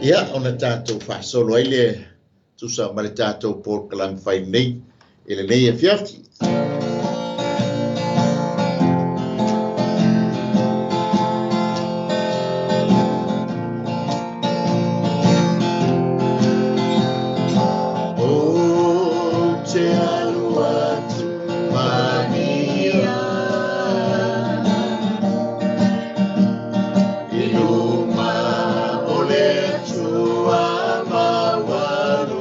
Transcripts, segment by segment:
Ia, ona tatou faasolo ai lea e tusa ma le tatou polokalame fai nei i lenei afiafi. Ou te alu atu mania i luma o le Atua maualuga.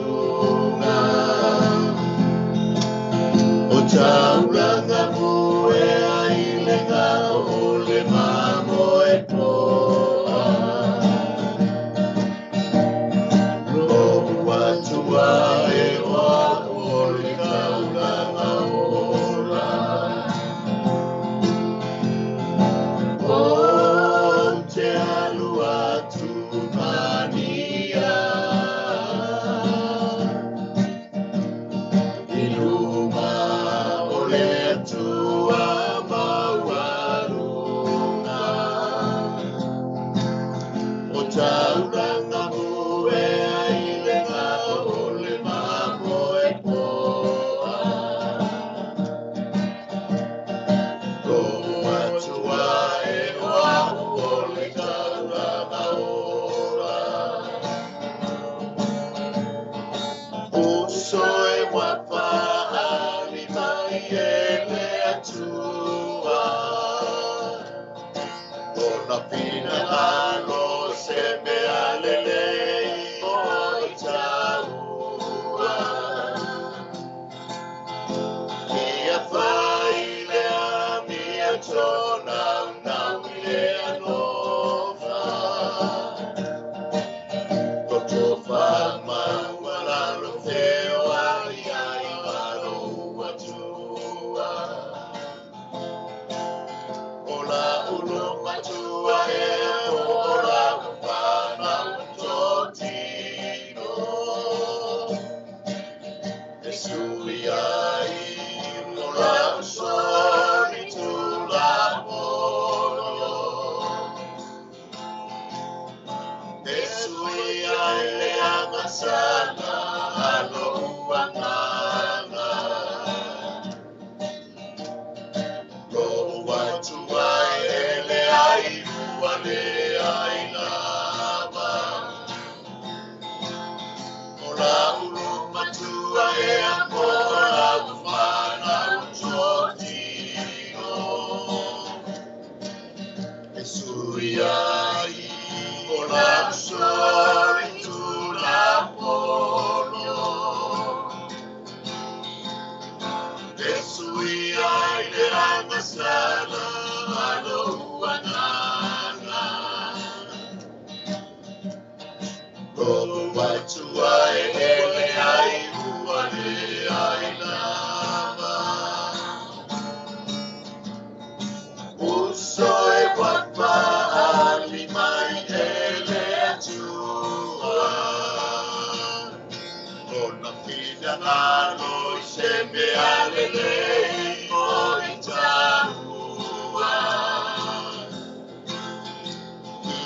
O taulaga muea i le gao o le mamoe poa. Lo'u Atua e o a'u o le taulaga ola. Ou te alu atu mania i luma o le Atua maualuga. O taulaga muea i le gao o le mamoe poa. Lo'u Atua e o a'u o le taulaga ola. Uso e wapaali mai e le Atua. Lona finagalo se mea lelei mo i taua. Ia fai le amiotō naunau i le alofa. Toto faamaualalo feoai ai ma lou Atua. O la ulu matua e po o lau whanau tōtino. E sui ai o lau soli tulafono. E sui ai le agasala a lou agaga. Lou Atua e leai ua leai lava. O la ulu matua e po o lau whanau tōtino. E sui ai o lau soli tulafono. E sui ai le agasala a lou agaga. Lou Atua e leai ua leai lava. Uso e wapaali mai e le Atua. Lona finagalo i se mea lelei mo i taua.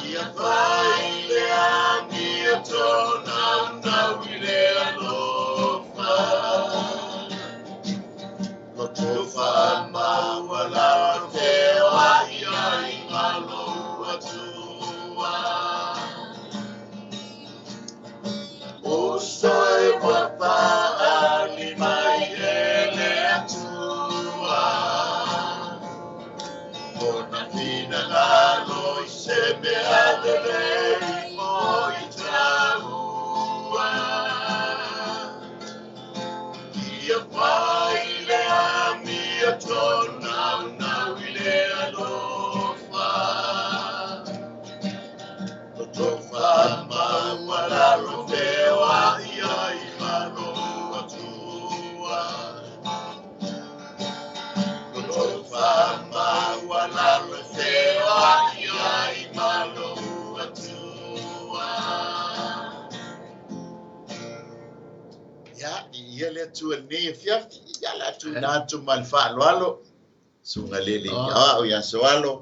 Ia fai le amiotō naunau i le alofa. Loto faamaualalo feoai ai ma lou Atua. Uso e wapaali mai e le Atua. Lona finagalo i se mea lelei mo i taua. Ia fai le amiotō naunau i le alofa. Loto faamaualalo feoai ai ma lou Atua. Loto faamaualalo feoai ai ma lou Atua. Ia, i ia le Atua i lenei afiafi, ia le atu na atu ma le faaaloalo, susuga lele au ia Soalo,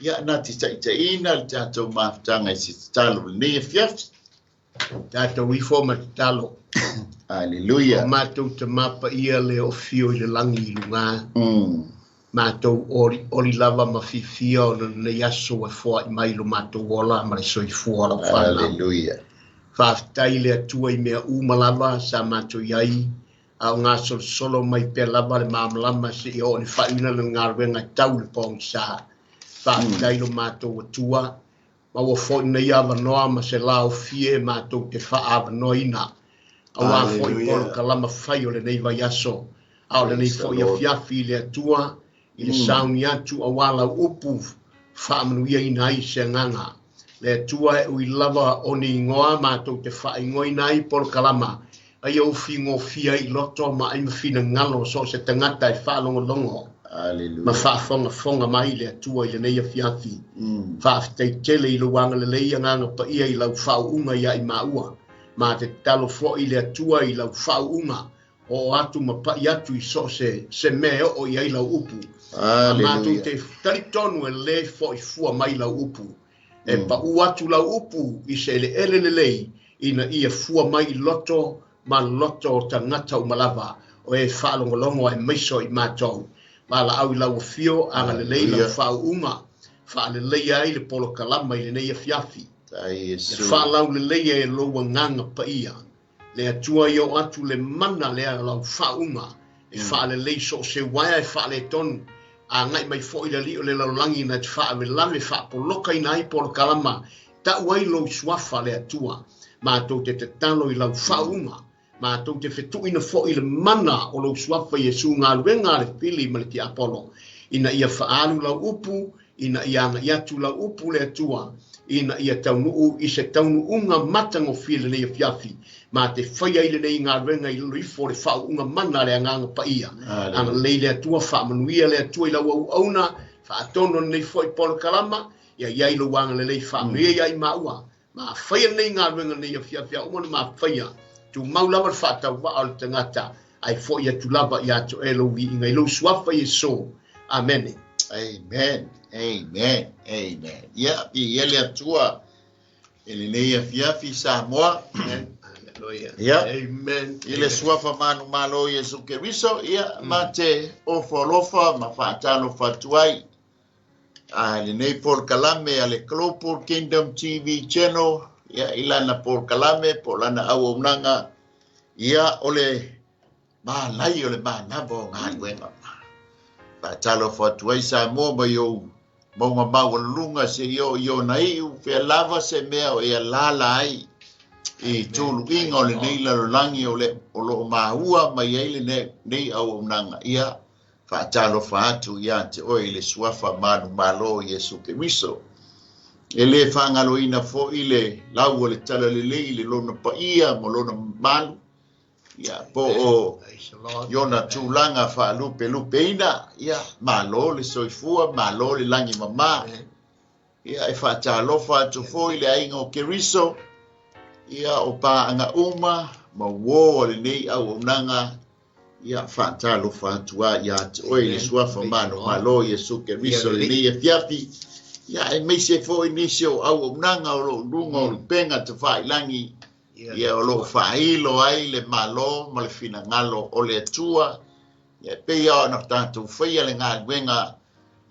ia na te taitaiina le tatou mafutaga i se tatalo i lenei afiafi. Tatou ifo ma tatalo. Aleluia. O matou Tama Paia le o afio i le lagi i luga. Matou olioli lava ma fiafia ona lenei aso ua foai mai lo matou ola ma le soifua o lau fanau. Aleluia. Faafetai le Atua i mea uma lava sa matou i ai, a o gasolosolo mai pea lava le malamalama seia oo i le faaiuina le galuega e tau le pogisa. Faafetai lo matou Atua, ma ua foi nei avanoa ma se laofie matou te faaavanoaina. Aua foi polokalama fai o lenei vaiaso, a o lenei foi afiafi i le Atua, i le sauni atu aua lau upu faamanuiaina ai se agaga. Le Atua e ui lava o ni igoa matou te faaigoaina ai polokalama, a ia ufigofia i loto ma ai ma finagalo so o se tagata e faalogologo ma faafogafoga mai le Atua i lenei afiafi. Faafetai tele i lou agalelei agaga paia i lau faauuga ia i maua. Ma te tatalo foi le Atua i lau faauuga oo atu ma pai atu i so o se mea e oo i ai lau upu. A matou te talitonu e lē fo'i fua mai lau upu. E pau atu lau upu i se eleele lelei ina ia fua mai i loto ma loto o tagata uma lava o e faalogologo aemaise o i matou. Valaau i lau afio agalelei lau faauuga faaleleia ai le polokalama i lenei afiafi. Ia faalauleleia e lou agaga paia. Le Atua ia oo atu le mana lea lau faauuga e faalelei so o se uaea e faaletonu. Agai mai foi le alii o le lalolagi na te faalavelave faapolokaina ai polokalama tau ai lou suafa le Atua. Matou te tatalo i lau faauuga. Matou te fetuʻuina foi le mana o lou suafa Iesu galuega a le fili ma le tiapolo. Ina ia faaalu lau upu, ina ia agai atu lau upu le Atua, ina ia taunuu i se taunuuga matagofie lenei afiafi. Ma te faia i lenei galuega i lalo ifo o le faauuga mana a le agaga paia. Agalelei le Atua, faamanuia le Atua i lau auauna, faatonu lenei foi polokalama, ia i ai lou agalelei faamanuia ia i maua. Ma faia lenei galuega lenei afiafi a uma ona mafaia. Tumau lava le faatauvaa o le tagata, ae foi atu lava ia te oe lou viiga i lou suafa Iesu. Amene. Amen. Amen. Amen. Ia, viia le Atua i lenei afiafi Samoa. Hallelujah. Ia. Amen. I le suafa manumalo Iesu Keriso, ia, ma te ofo alofa ma faatalofa atu ai. A lenei polokalame a le Global Kingdom TV Channel, ia, i lana polokalame po o lana auaunaga, ia, o le malai o le manava o galuega. Faatalofa atu ai Samoa mai ou mauga maualuluga seia oo i ona iu, fea lava se mea o e alaala ai i tuluiga o lenei lalolagi o le o loo maua mai ai lenei auaunaga. Ia, faatalofa atu ia te oe i le suafa manumalo o Iesu Keriso. E lē faagaloina foi le lau o le talalelei i le lona paia ma lona mamalu, ia, po o Praise the Lord. i ona tulaga faalupelupeina. Ia, malo le soifua, malo le lagi mamā. Ia, e faatalofa atu foi le aiga o Keriso, ia, o paaga uma ma uō a lenei auaunaga. Ia, faatalofa atu a ia te oe i le suafa manumalo Iesu Keriso lenei afiafi. Ia, aemaise foi nisi o auaunaga o loo luga o upega tafailagi, ia, o loo faailo ai le malo ma le finagalo o le Atua. Ia, e pei ona tatou faia le galuega,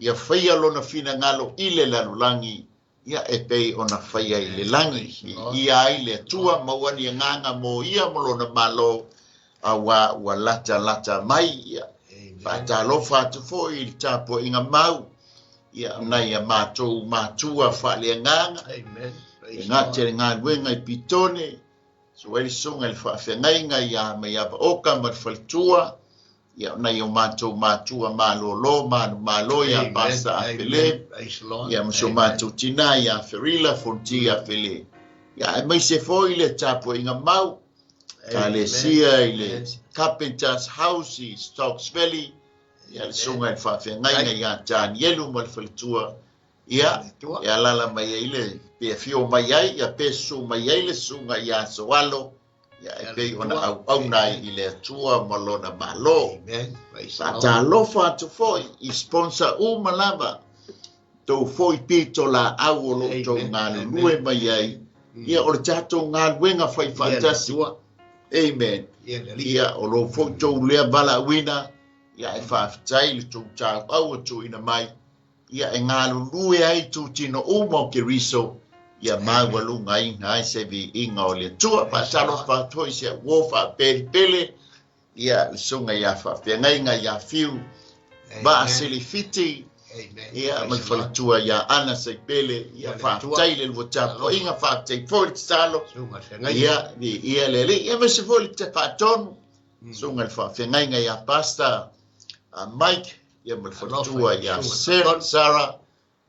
ia faia lona finagalo i le lalolagi, ia, e pei ona faia i le lagi. Viia ai le Atua, maua ni agaga mo ia ma lona malo, auā ua latalata mai. Ia, faatalofa atu foi i le tapuaiga mau, ia, nai a matou matua faaleagaga Amen. e Praise the gate Lord. le galuega i Pitone, susu ai le susuga i le faafeagaiga ia Maiava Oka ma le faletua, ia, nai o matou matua malōlō manumalo ia Amen. Pasa Afele, Amen. Praise the Lord. ia, ma so Amen. matou tinā ia Ferila Fonti Afele. Ia, aemaise foi le tapuaiga mau Amen. ekalesia i le Amen. Carpenters House i Stokes Valley, ia, le susuga i le faafeagaiga ia Tanielu ma le faletua, ia, Atua. e alaala mai ai le pe afio mai ai, ia, pe susu mai ai le susuga ia Soalo, ia, e pei ona auauna ai i le Atua ma lona malo. Amen. Praise the Lord. Faatalofa atu foi i sponsor uma lava tou foi pitolaau o loo tou Amen. galulue Amen. mai ai. Ia o le tatou galuega faifaatasi. Amen. Ia o lou foi tou lea valaauina, ia e faafetai le tou tauau ua tuuina mai, ia e galulue ai tutino uma o Keriso, ia maualugaina ai se viiga o le Atua. Faatalofa atu foi si au uo faapelipele, ia le susuga ia Faafeagaiga ia Fiu Vaaselifiti, ia ma le faletua ia Ana Saipele, ia faafetai le lua tapuaiga, faafetai foi le tatalo, ia viia le Alii, aemaise foi le faatonu, susuga i le Faafeagaiga ia Pastor Mike, ia ma le faletua ia Sarah,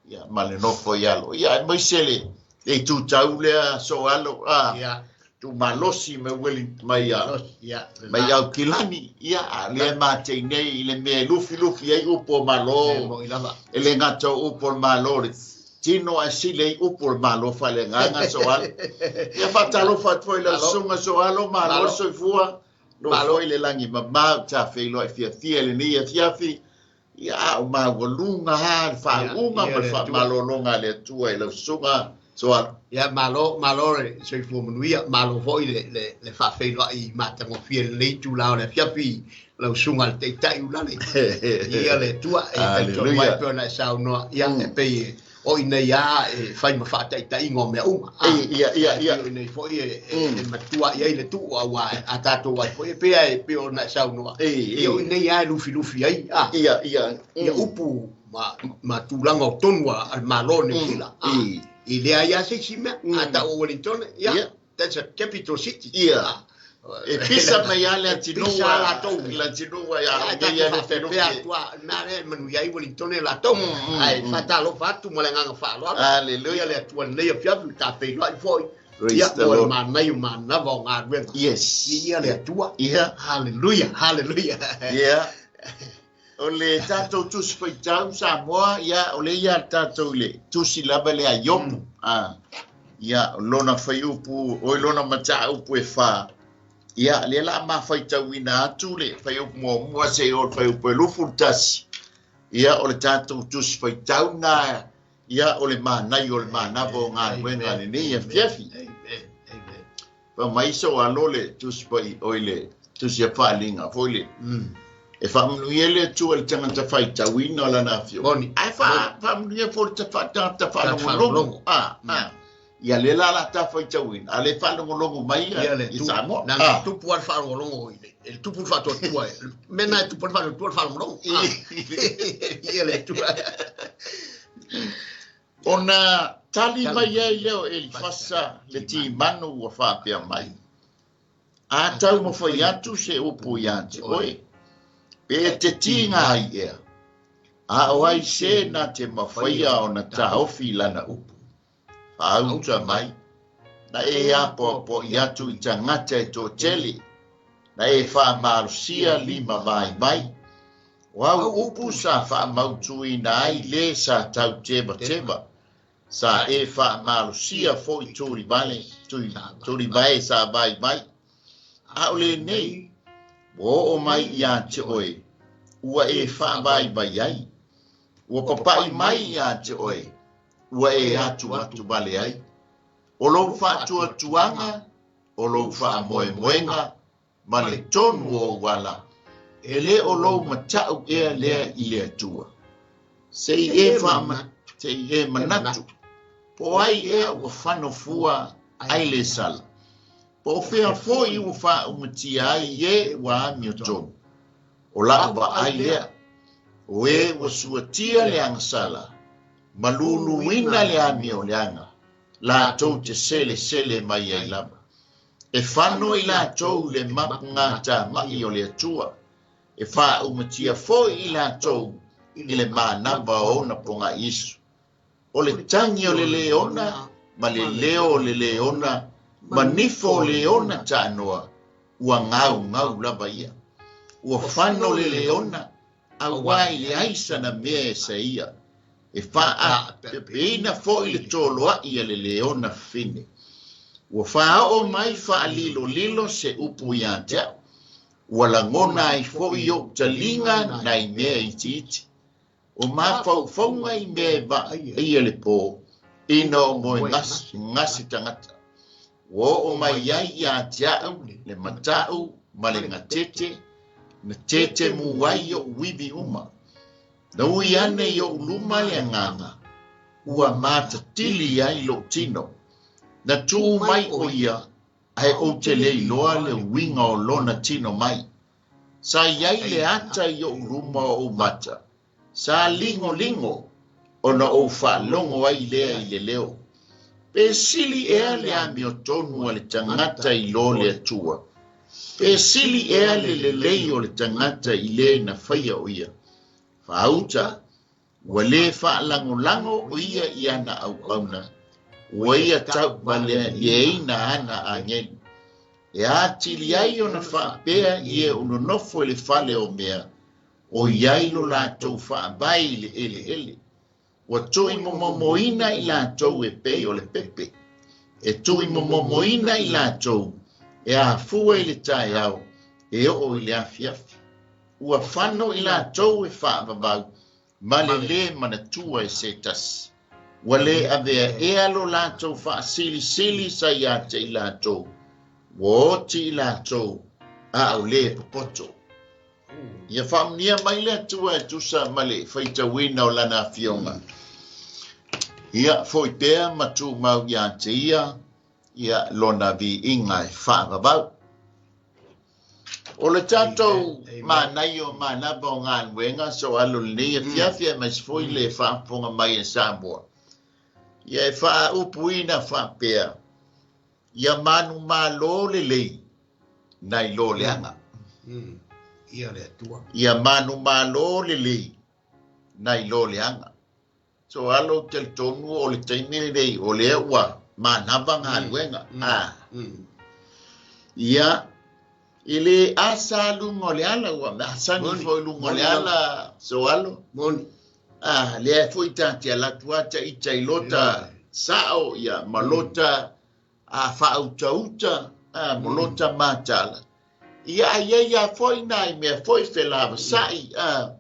ia ma le nofo i alo. Ia aemaise le itu tau lea so alo a tu malosi mai weli mai mai Aukilani, ia a lea matei nei i le mea e lufilufi ai upu o Malo, e le gata o upu o le Malo le tino ae sili ai upu o le Malo faaleagaga so alo. Ia faatalofa atu foi i lau susuga so alo, malo le soifua, lou foi le lagi mamā u tafeiloai fiafia i lenei afiafi. Ia a o maualuga lava le faauuga ma le faamalologa a le Atua i lau susuga Soalo. Ia malo, malo le soifua manuia, malo foi le faafeiloai matagofie i lenei itula o le afiafi lau susuga i le Taitai Ulale. Ia le Atua e talitonu ai pei ona e saunoa, ia e pei o i nei lava e fai ma faataitaiga o mea uma. Ia, ia, ia. O i nei foi e matua i ai le tuu aua a tatou ai foi e pei e pei ona e saunoa. Ia o i nei lava e lufilufi ai. Ia, ia. Ia upu ma tulaga o tonu a le Malo o Niu Sila. I leai lava se isi mea. A tau o Wellington, ia, that's a capital city. Ia. E pisa mai lava le atunuu. E pisa latou. Le atunuu ia nei e lufilufi. Pea atu a, mea lea e manuia ai Wellington e latou. Ae faatalofa atu ma le agaga faaaloalo. Hallelujah. Ia le Atua i lenei afiafi, tafeiloai foi. Ia, mo le manaia o manava o galuega. Yes. Ia le Atua. Ia. Hallelujah, hallelujah. Ia. O le tatou tusi faitau Samoa, ia, o le ia le tatou i le tusi lava lea a Iopu. Ia, o lona faiupu, oi lona mataupu e 4. Ia, lea la ma faitauina atu le faiupu muamua seia oo i le faiupu e 21. Ia, o le tatou tusi faitau na, ia, o le manaia o le manava o galuega a lenei afiafi. Fai mai so alo le tusi pai oi le tusi a faaaliga foi le e faamanuia le Atua i le tagata faitauina o lana afioga. Ae faamanuia foi le tagata faalogologo. Ia le la la ta faitauina, a le faalogologo mai i Samoa. Na tupu lava le faalogologo i le tupu le faatuatua. Mea na e tupu le faatuatua le faalogologo. Ia le Atua. Ona tali mai ai lea o Elifasa le Timanu ua faapea mai, A taumafai atu se upu ia te oe, pe te tiga ai ea, a o ai se na te mafaia ona taofi lana upu. Faauta mai, na e apoapoai atu i tagata e toatele, na e faamalosia lima vaivai. O au upu sa faamautuina ai le sa tautevateva, sa e faamalosia foi tulivale, tulivae sa vaivai. A o lenei, ua oo mai ia te oe, ua e faavaivai ai. Ua papai mai ia te oe, ua e atuatu vale ai. O lou faatuatuaga, o lou faamoemoega, ma le tonu o ou ala, e le o lou matau ea lea i le Atua. Se i e se i e manatu, po ai ea ua fano fua ai le sala, po o fea foi ua faaumatia ai e ua amiotonu. O lau vaai lea, o e ua suatia le agasala, ma luluina le amioleaga, latou te selesele mai ai lava. E fano i latou le mapugatamai o le Atua, e faaumatia foi i latou i le manava o ona pogai Iesu. O le tagi o le leona ma le leo o le leona ma nifo o leona taanoa, ua gaugau lava ia. Ua fano le leona, auā i leai sana mea e saia. E faapepeina foi le toloai a le leona fine. Ua faaoo mai faalilolilo se upu ia te au. Ua lagona ai foi ou taliga nai mea itiiti. O mafaufauga i mea e vaaia le po, ina o moe gase tagata. Ua oo mai ai iā te a'u le mata'u ma le gatete, na tetemu ai o'u ivi uma. Na ui ane i o'u luma le agaga, ua matatili ai lo'u tino. Na tuu mai o ia, ae ou te le iloa le uiga o lona tino mai. Sa i ai le ata i o'u luma o ou mata, sa ligoligo ona ou faalogo ai lea i le leo. Pe sili ea le amiotonu a le tagata i lo le Atua? Pe sili ea le lelei o le tagata i le na faia o ia? Faauta, ua lē faalagolago o ia i ana auauna, ua ia tauvalieina ana agelu. E atili ai ona faapea i e o nonofo i le fale o mea, o i ai lo latou faavae i le eleele. Ua tuuimomomoina i latou e pei o le pepe. E tuuimomomoina i latou e afua i le taeao e oo i le afiafi. Ua fano i latou e faavavau ma le lē manatua e se tasi. Ua lē avea ea lo latou faasilisili sa iā te i latou, ua oti i latou a o lē popoto. Ia faamanuia mai le Atua e tusa ma le faitauina o Lana Afioga. Ia foi pea ma tumau iā te Ia, ia Lona viiga e faavavau. O le tatou manaia o manava o galuega so alo lenei afiafi aemaise foi le faafofoga mai a Samoa. Ia e faaupuina faapea, ia manumalo lelei nai lo leaga. Ia le Atua. Ia manumalo lelei nai lo leaga. So alo ou te talitonu o le taimi lenei o lea ua manava galuega. A. Ia, e le asa luga o le ala, ua masani foi luga o le ala, so alo. Moni. A, lea foi ta te alu atu a ta ita i lota sa'o, ia, ma lota a faautauta, a, ma lota matala. Ia, a i ai a foi nai mea foi felavasa'i, a,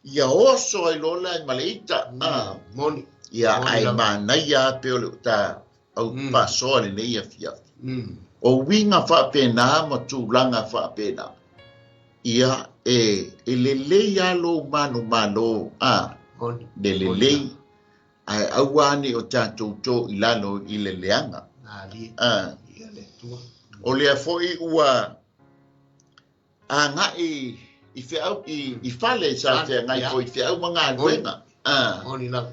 ia oso ai loa la ma le ita, a. Moni. Ia, ae manaia a pe o le ta au faasoa lenei afiafi. O uiga faapena ma tulaga faapena. Ia, e, e lelei a lou manumalo, a, Moni. le lelei, ae aua ne i o tatou to i lalo i le leaga. Malie. A. Ia le Atua. O lea foi ua aga'i i feau i fale sa feagai foi i feau ma galuega. A. Moni lava.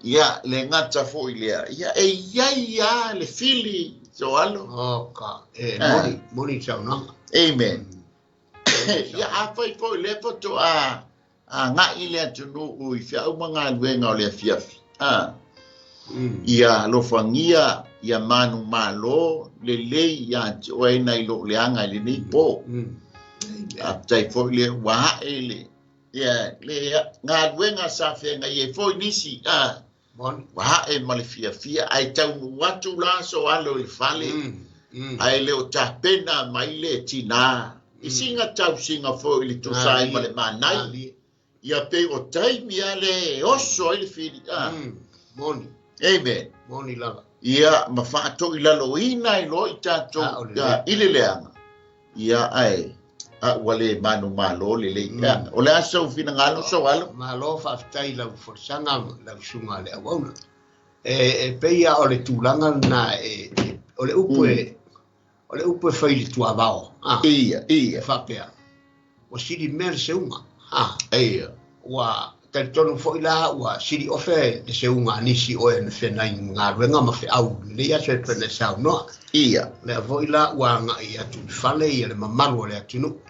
Ia, le gata foi lea. Ia, e i ai a le fili, so alo. O ka. E moni, moni saunoaga. Amen. Ia, afai foi lea faatoa aga'i le atunuu i feau ma galuega o le afiafi. A. Ia alofagia ia manumalo lelei iā te oe nai lo leaga i lenei po. Faafetai foi lea ua a'e le ia le galuega sa feagai ai foi nisi a Moni. ua a'e ma le fiafia ae taunuu atu la so alo i le fale ae le o tapena mai le tinā i siga tausiga foi i le tusa ai ma le manai. Malie. Ia pei o taimi a le oso ai le fili a. Moni. Amen. Moni lava. Ia ma faatoilaloina ai loa i tatou A, o le ia, i le leaga. Ia ae a ua le manumalo lelei. Ia, o le a sou finagalo so alo? Malo faafetai i lau folasaga lau susuga le auauna. E pei a o le tulaga lena e, o le upu e o le upu e fai i le tuavao. Ah, Ia, e ia. faapea. Ua sili mea le seuga. Ah, Ia. ua talitonu foi la ua sili ofe le seuga a nisi o e na feagai ma galuega ma feau lenei aso e pei ona e saunoa. Ia. Lea foi la ua aga'i atu i fale ia le mamalu o le atunuu.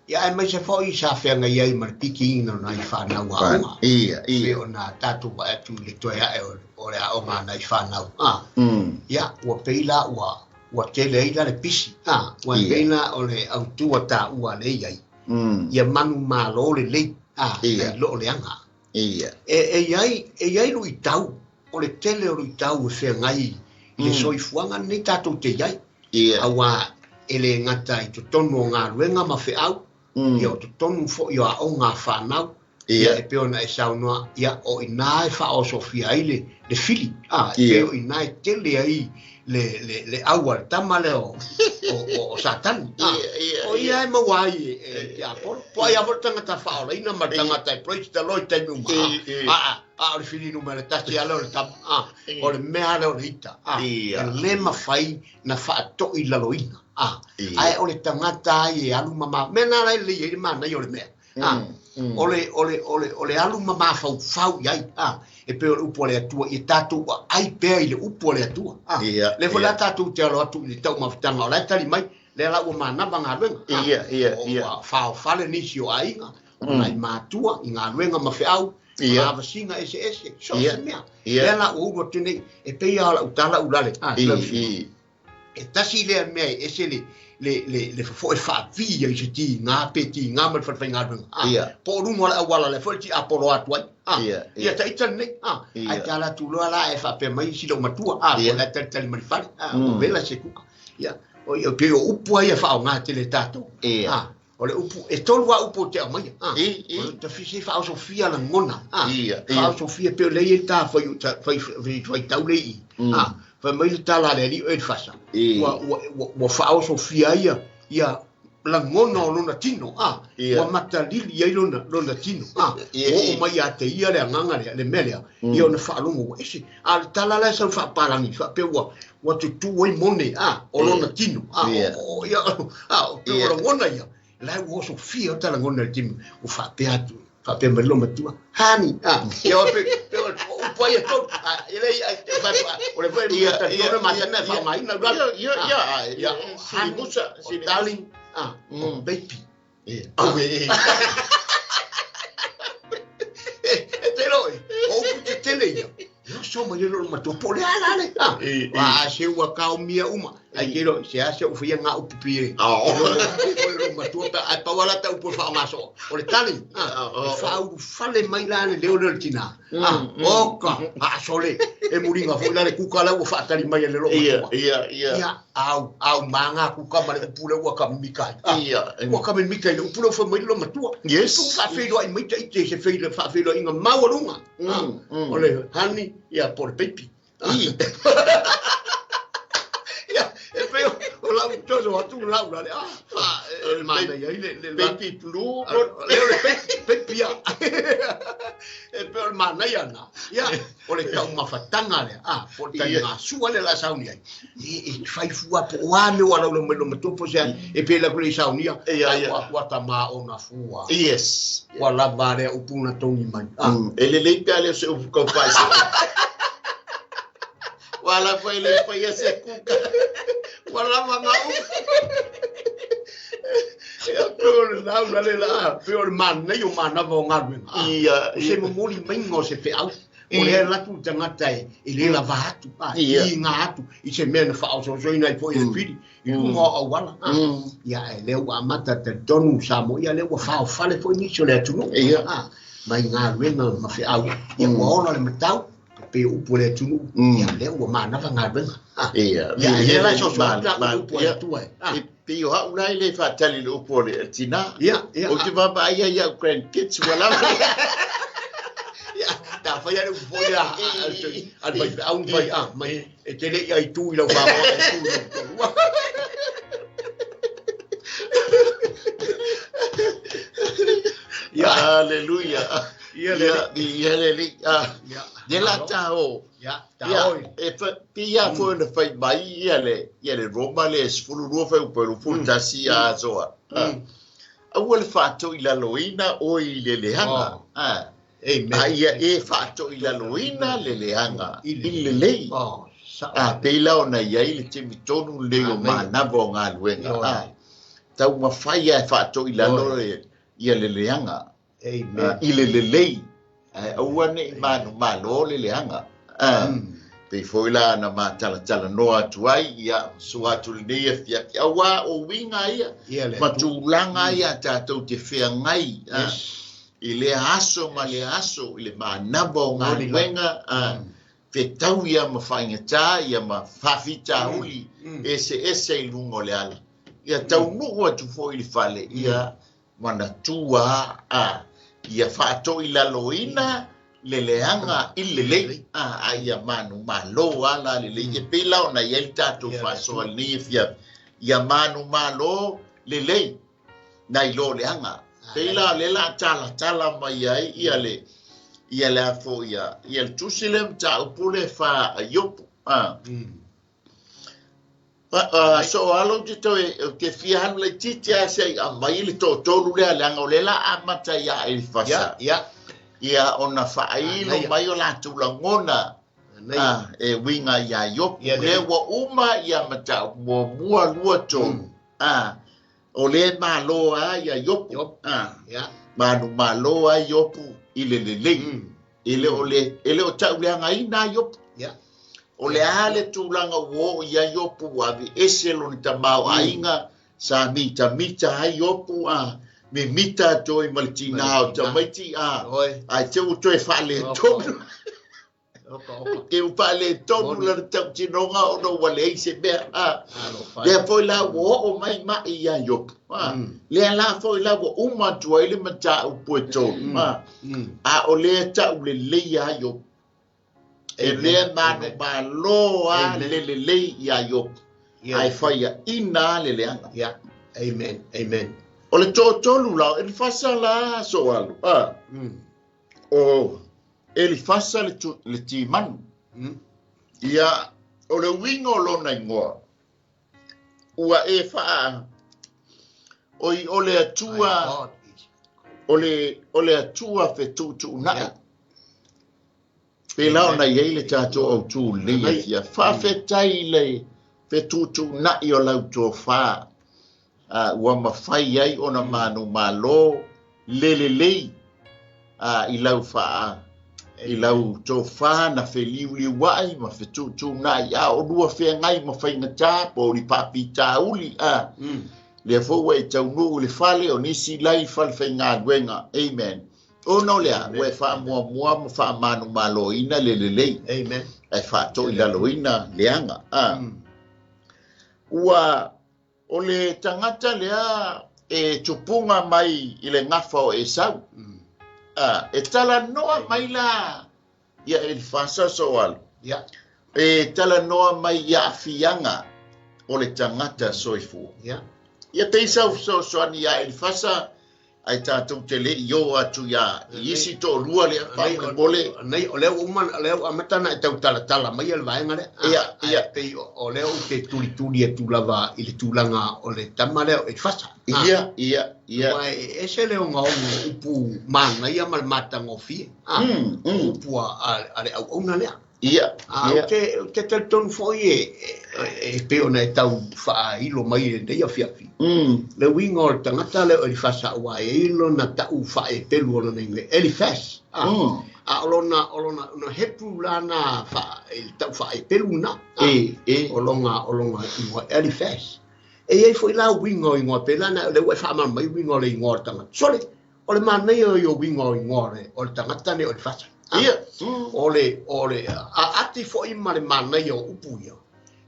Ia aemaise foi sa feagai ai ma le pikiina o nai fanau aoga. Ia, Pei ia. ona tatou vaai atu i le toe a'e o le aoga a nai fanau. Ah. Ia, ua pei la ua tele ai la le pisi. Ah, ua pei la o le autū a taua lea i ai. Ia manumalo lelei. Ah, Ia. nai lo leaga. Ia. E i ai luitau, o le tele o luitau e feagai i le soifuaga lenei tatou te i ai. Ia. Auā e lē gata i totonu o galuega ma feau, ia o totonu foi o aoga a fanau. Ia e pei ona e saunoa, ia o i inā e faaosofia ai le le fili, a, e pei o i inā e tele ai le le le ʻau a le tama lea o o o Satani, a, o ia e maua ai e e le tiapolo. Po o ai lava foi le tagata faaolaina ma le tagata e praise the Lord i taimi uma, a, a, a o le fili numera tasi lava lea o le tama, a, o le mea lava lea o le ita, a, e le mafai na faatoilaloina, a, ae o le tagata ai e alu ma mea na la e lelei ai le manaia o le mea. A, o le, o le, o le, o le alu ma mafaufau i ai, a, e pei o le upu a le Atua, ia tatou aai pea i le upu a le Atua. A, lea foi la tatou te alo atu i le taumafataga o la e tali mai, lea la ua manava galuega. A, ua faofale nisi o aiga, o nai matua i galuega ma feau, ma lavasiga eseese, so o se mea. Lea la ua ulu atu nei, e pei lava o lau tala ulale, a, E tasi lea mea e ese le, le, le, le fofoe faavii ai i se tiga pe tiga ma le falefaigaluega. A, Ia. po o luga o le auala lea foi le tiapolo atu ai. A, Ia, ia ia. taita lenei. A, Ia. ae tala atu loa la e faapea mai si lou matua. A, Ia. po o la e talitali mai le fale. A, ua vela se kuka. Ia, o ia, pei o upu lava ia faaaoga tele e tatou. Ia. A, o le upu, e tolu lava upu ou te aumaia. A, I, i. o le tafisi faaosofia lagona. A, Ia, ia. faaosofia pei o lea e i ai le ta fai, fai, fai, faitau lea i i. A, fai mai le tala a le alii o Elifasa, I. ua, ua, ua, ua faaosofia ai ia, ia lagona o lona tino, a, Ia. ua matalili ai lona, lona tino, a, Ia, ua oo i. mai ia te ia le agaga lea, le mea lea, ia ona faalogo ua ese. A o le tala la e sau faapalagi, faapea ua, ua tutū ai mone, a, o lona tino, a, Ia. o, o, ia, a, o, pei o Ia. lagona ia, la ua osofia ai ta lagona i le taimi ua faapea atu, faapea mai lou matua, honey, a, ia o pe, pe o upu ai e tolu, a, e le, a, e fai atu, a, o le foi Ia, e ia, talitonu e ia, masani e ia. faaaogaina ulu atu. Ia, ia, A, ia, a, ia, e, o sili honey, musa, o sili musa. darling, a, o baby. Ia. Auē. E, e te iloa e, o upu tetele ia. E oso mai ai lou matua, po o le a la le. A, I, i. a se ua kaomia uma. Ai te iloa, se a se ua faia ngā upu pie. Oh. O le matua, pe, ai pau ala ta upu e faaaoga soo. O le tali, a, Oh, e oh, oh. faaulufale mai la le leo lea o le tinā. A, oka, haasole, e muliga foi la le kuka la ua faatali mai e le loo Ia, matua. ia, ia. Ia, au, au manga kuka ma le upu lea ua kamimika ai. A, Ia. ua kamimika i le upu lea ua fai mai le loo matua. Yes. Tu faafeiloai mai taite i se faafeiloaiga maualuga. A, o le honey, ia, po o le baby. I. Ia, e pei o o lau toso atu lau la le, a, a, e manaia ai le, le, Baby blue. le o le baby, baby ia. E pei o le manaia na. Ia, o le taumafataga lea, a, po o le taligasua lea o le a sauni ai. E, e fai fua po o a mea ua laula mai lou matua po o se a, e pei la ku le i saunia, Ia, ai ia. ua, ua tamā ona fua. Yes. Ua lava lea upu na togi mai. A, E lelei pe a le o se upu kau faasee. Ua ala foi le faia se kuka. Ua lava ngā upu. Ia, pei o le laula le la, pei o le manaia o manava o galuega. A, Ia, o se ia. momoli maiga o se feau. O lea alu atu le tagata e, e le lava atu, a, Ia. i ngā atu, i se mea na faaosoosoina ai foi e le fili, i luga o auala. A, ia, e lea ua amata talitonu Samoa, ia lea ua faofale foi nisi o le atunuu. Ia. A, mai galuega ma feau. Ia, ua ola le matau, e pei o upu o le atunuu, ia lea ua manava galuega. A, Ia. ia, e lea la e soso atu la Ma- upu a le ia. Atua e. A, E pei o au la e le faatali i le upu o le tinā. ia, ia, Ou te vaavaai ai i au grandkids ua lava. Ia, ta fai ale upu foi a, a, a, a, le faifeau ma fai, a, mai, e te le i ai tu i lau whamoa, e tu i lau tolua. Ia, Hallelujah. ia le, Ia, ia le le. Ah, ia, le la ta o. ia, ta Ia, oi. e fa, pi ia foi na fai mai ia le, ia le Roma le 12 fai upe lu fulu tasi a asoa. Ah. Aua le faatoilaloina oe i le leaga. Oh. Ah. Amen. A ia e faatoilaloina le leaga I le- i le lelei. Oh, sa, A pei la ona i ai le taimi tonu lenei o Amen. manava o galuega. Ioe. A, taumafai ia e faatoilalo le, ia le leaga. Amen. Ah, i le lelei. Ae aua ne i manumalo le leaga. Ah, Pei foi la na matalatalanoa atu ai, ia, sua atu lenei afiafi. Auā o uiga ia, Ia le ma Atua. tulaga ia tatou te feagai, ah, Yes. i lea aso ma lea aso, i le manava o Moli la. galuega, ah, fetau ia ma faaigatā ia ma faafitauli eseese i luga o le ala. Ia taunuu atu foi i le fale, ia manatua a, Ia faatoilaloina le leaga i le lelei, a ia manumalo lava la lelei. E pei la ona i ai le tatou faasoa i lenei afiafi, ia manumalo lelei nai lo leaga. Pei la o lea o le a talatala mai ai ia le ia le a foi ia ia le tusi lea mataupu lea fa a Iopu. So alo ou te toe ou te fia alu laitiiti lava se i aumai le toatolu lea leaga o lea o le a amata ia Elifasa. Ia ona faailo mai o latou lagona e uiga iā Iopu. Lea ua uma ia mataupu muamua, lua, tolu. O lea e malo lava ia Iopu. Manumalo lava Iopu i le lelei. E le o le, e le o tauleagaina a Iopu. O le a le tulaga ua oo i ai Iopu ua aveese lona tamaoaiga, sa mitamita ai Iopu, a mimita atu ai ma le tinā o tamaiti, a, ae te ua toe faaletonu. Te ua faaletonu lana tautinoga ona ua leai se mea. A, lea foi la ua oo mai ma'i iā Iopu. A, lea la foi la ua uma atu ai le mataupu e tolu. A, a o lea taulelei a Iopu. E lea manumalo a le lelei iā Iopu. Ae faiaina a le leaga. Yeah. Amen. Amen. O le toatolu la, o Elifasa la Soalu. A, o Elifasa le, tu, le Timanu. Ia, o le uiga o lona igoa, ua e faa, oi, o le Atua, o le, o le Atua fetuutuunai. Yeah. Pēlā ona i ai le tatou autū lenei afiafi. Faafetai i le fetuutuunai o lau tofa ua mafai ai ona manumalo le lelei i lau faa i lau tofa na feliuliuai ma fetuutuunai a o lua feagai ma faigata po o ni faafitauli a lea foi ua e taunuu i le fale o nisi la i fale faigaluega. Amen. Ona o le a, ua e faamuamua ma faamanumaloina le lelei. Amen. Ae faatoilaloina leaga. A. Ua, o le tagata lea e tupuga mai i le gafa o Esau. A, e talanoa mai la ia Elifasa Soalu. Yeah. E talanoa mai i aafiaga o le tagata soifua. Yeah. Ia pei sau fesoasoani iā Elifasa ae tatou te le i ō atu iā i isi toalua lea faamolemole. Nei, o lea ua uma, o lea ua amata ona e tau talatala mai le vaega lea. Ia, ia. Ae pei o lea ou te tulituli atu lava i le tulaga o le tama lea o Elifasa. Ia, ia, ia. Aua e ese le ogaoga o upu manaia ma le matagofie. O upu a le auauna lea. Ia, A ia. ou te, ou te talitonu foi e, e, e pei ona e tau faailo mai i lenei afiafi. Le uiga o le tagata lea o Elifasa aua e i ai lona ta'u faaepelu o lona igoa Elifas. A, a o lona, o lona, ona Hebrew la na faa, i le ta'u faaepelu lena. A, E, e. o lona, o lona igoa Elifas. E i ai foi la uiga o igoa pēlā na o lea ua e faamalamalama mai uiga o le igoa o le tagata. Sole, o le manaia ia o uiga o igoa o le, o le tagata nei o Elifasa. Ia. O le, o le aati foi ma le manaia o upu ia,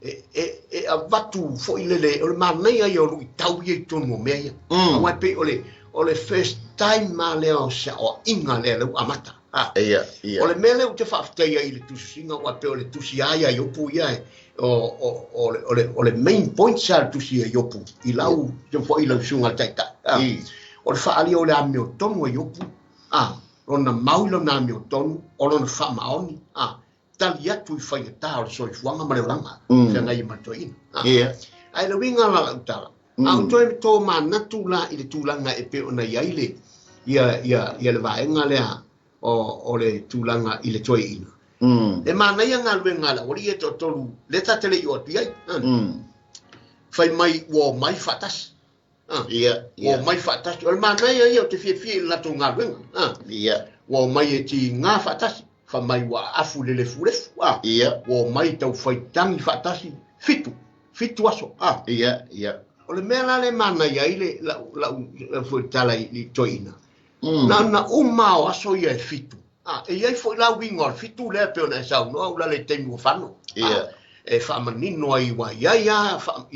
e, e, e avatu foi lele, o le manaia ia o luitau ia i totonu o mea ia. Aua e pei o le, o le first time lava lea o se aoaiga lea lea ua amata. Ia, ia. O le mea lea ou te faafetaia i le tusisiga, aua e pei o le tusi lava ia a Iopu ia, e, o, o, o, le, o, le, o le main point sa le tusi a Iopu i lau, foi i lau susuga i le taitai. O le faaalia o le amiotonu a Iopu, a, lona mau i lona amiotonu, o lona faamaoni, a, tali atu i faigata o le soifuaga ma le olaga, feagai ai ma le toeaina. A, ae le uiga la lau tala, a ou toe tomanatu la i le tulaga e pei ona i ai le, ia, ia, ia le vaega lea o, o le tulaga i le toeaina. E manaia galuega a le aualii ia e toatolu, lea ta te le i oo atu i ai. Fai mai ua omai faatasi. Ia, Ua omai faatasi. O le manaia ia ou te fiafia i le latou galuega. Ia. Ua omai e tiga faatasi. Fai mai ua aafu i le lefulefu. Ia. Ua omai taufai tagi faatasi. Fitu. Fitu aso. Ia, ia. O le mea la lea e manaia ai le lau, lau, lau foi tala i le toeaina. Na ona uma o aso ia e fitu. E i ai foi la uiga o le fitu lea e pei ona e saunoa ua lala i le taimi ua fano. Ia. e faamanino ai ua i ai lava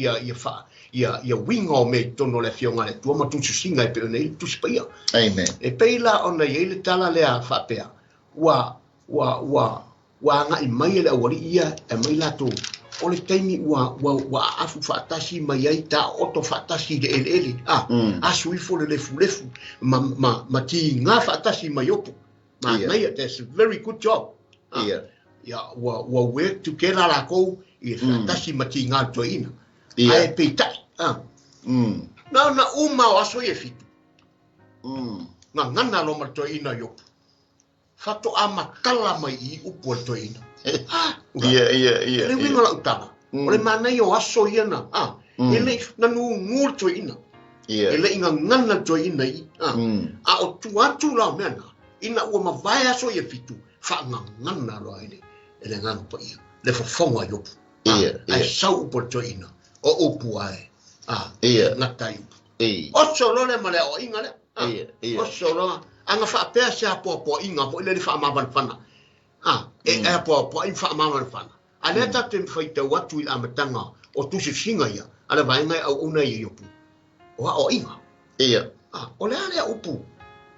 ia uiga o mea i totonu o le Afioga a le Atua ma tusitusiga e pei ona i ai le Tusi Paia. Amen. E pei la ona i ai le tala lea faapea, ua ua ua ua agai mai e le aualii ia e aumai latou, o le taimi ua ua ua aafu faatasi mai ai taooto faatasi i le eleele, a, asu ifo le lefulefu ma ma ma tiga faatasi mai Iopo. Manaia, that's a very good job. Ia. Ia, ua ua work together lakou i le faatasi ma tiga le toeaina. Ae peitai, a, na ona uma o aso ia e fitu, gagana loa ma le toeaina Iopo. Faatoa matala mai i upu a le toeaina. Ia, ia, ia. O le uiga o lau tala, o le manaia o aso ia na, a, e le i, na nūnū le toeaina. E le i gagana le toeaina i i, a. A o tua atu la o mea na, ina ua mavae aso ia e fitu, faagagana loa e le, e le Agaga Paia, le fofoga o Iopu. Ae sau upu a le toeaina, o upu ae, a, gata ai upu. Oso loa lea ma le aoaiga lea. Oso loa. A na faapea se apoapoaiga foi lele faamavalepana. A, e apoapoai ma faamavalepana. A lea tatou te faitau atu i le amataga o tusitusiga ia a le vaega e auauna ai e Iopu, o aoaiga. A, o le a lea upu,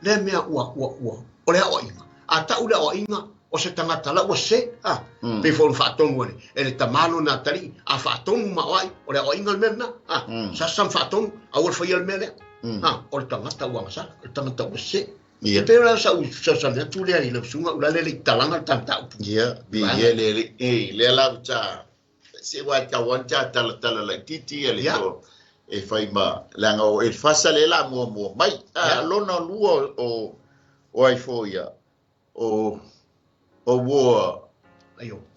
lea mea ua, ua, ua, o le aoaiga. A tau le aoaiga, o se tagata la ua sese, a, pei foi ona faatonu e le, e le tamā lona atalii, a faatonu ma aoai, o le aoaiga le mea lena, a, sasa ma faatonu, aua le faia le mea lea. A, o le tagata ua agasala, o le tagata ua sese. E pei o le sau fesoasoani atu lea i lau susuga Ulalele i talaga le ta mataupu. Ia, viia le Alii. Ei, lea la ua ta, se ua tau lava ta talatala laitiiti ia le to e fai ma, leaga o Elefasa lea la muamua mai. A, lona lua o, o ai foi ia, o, o ua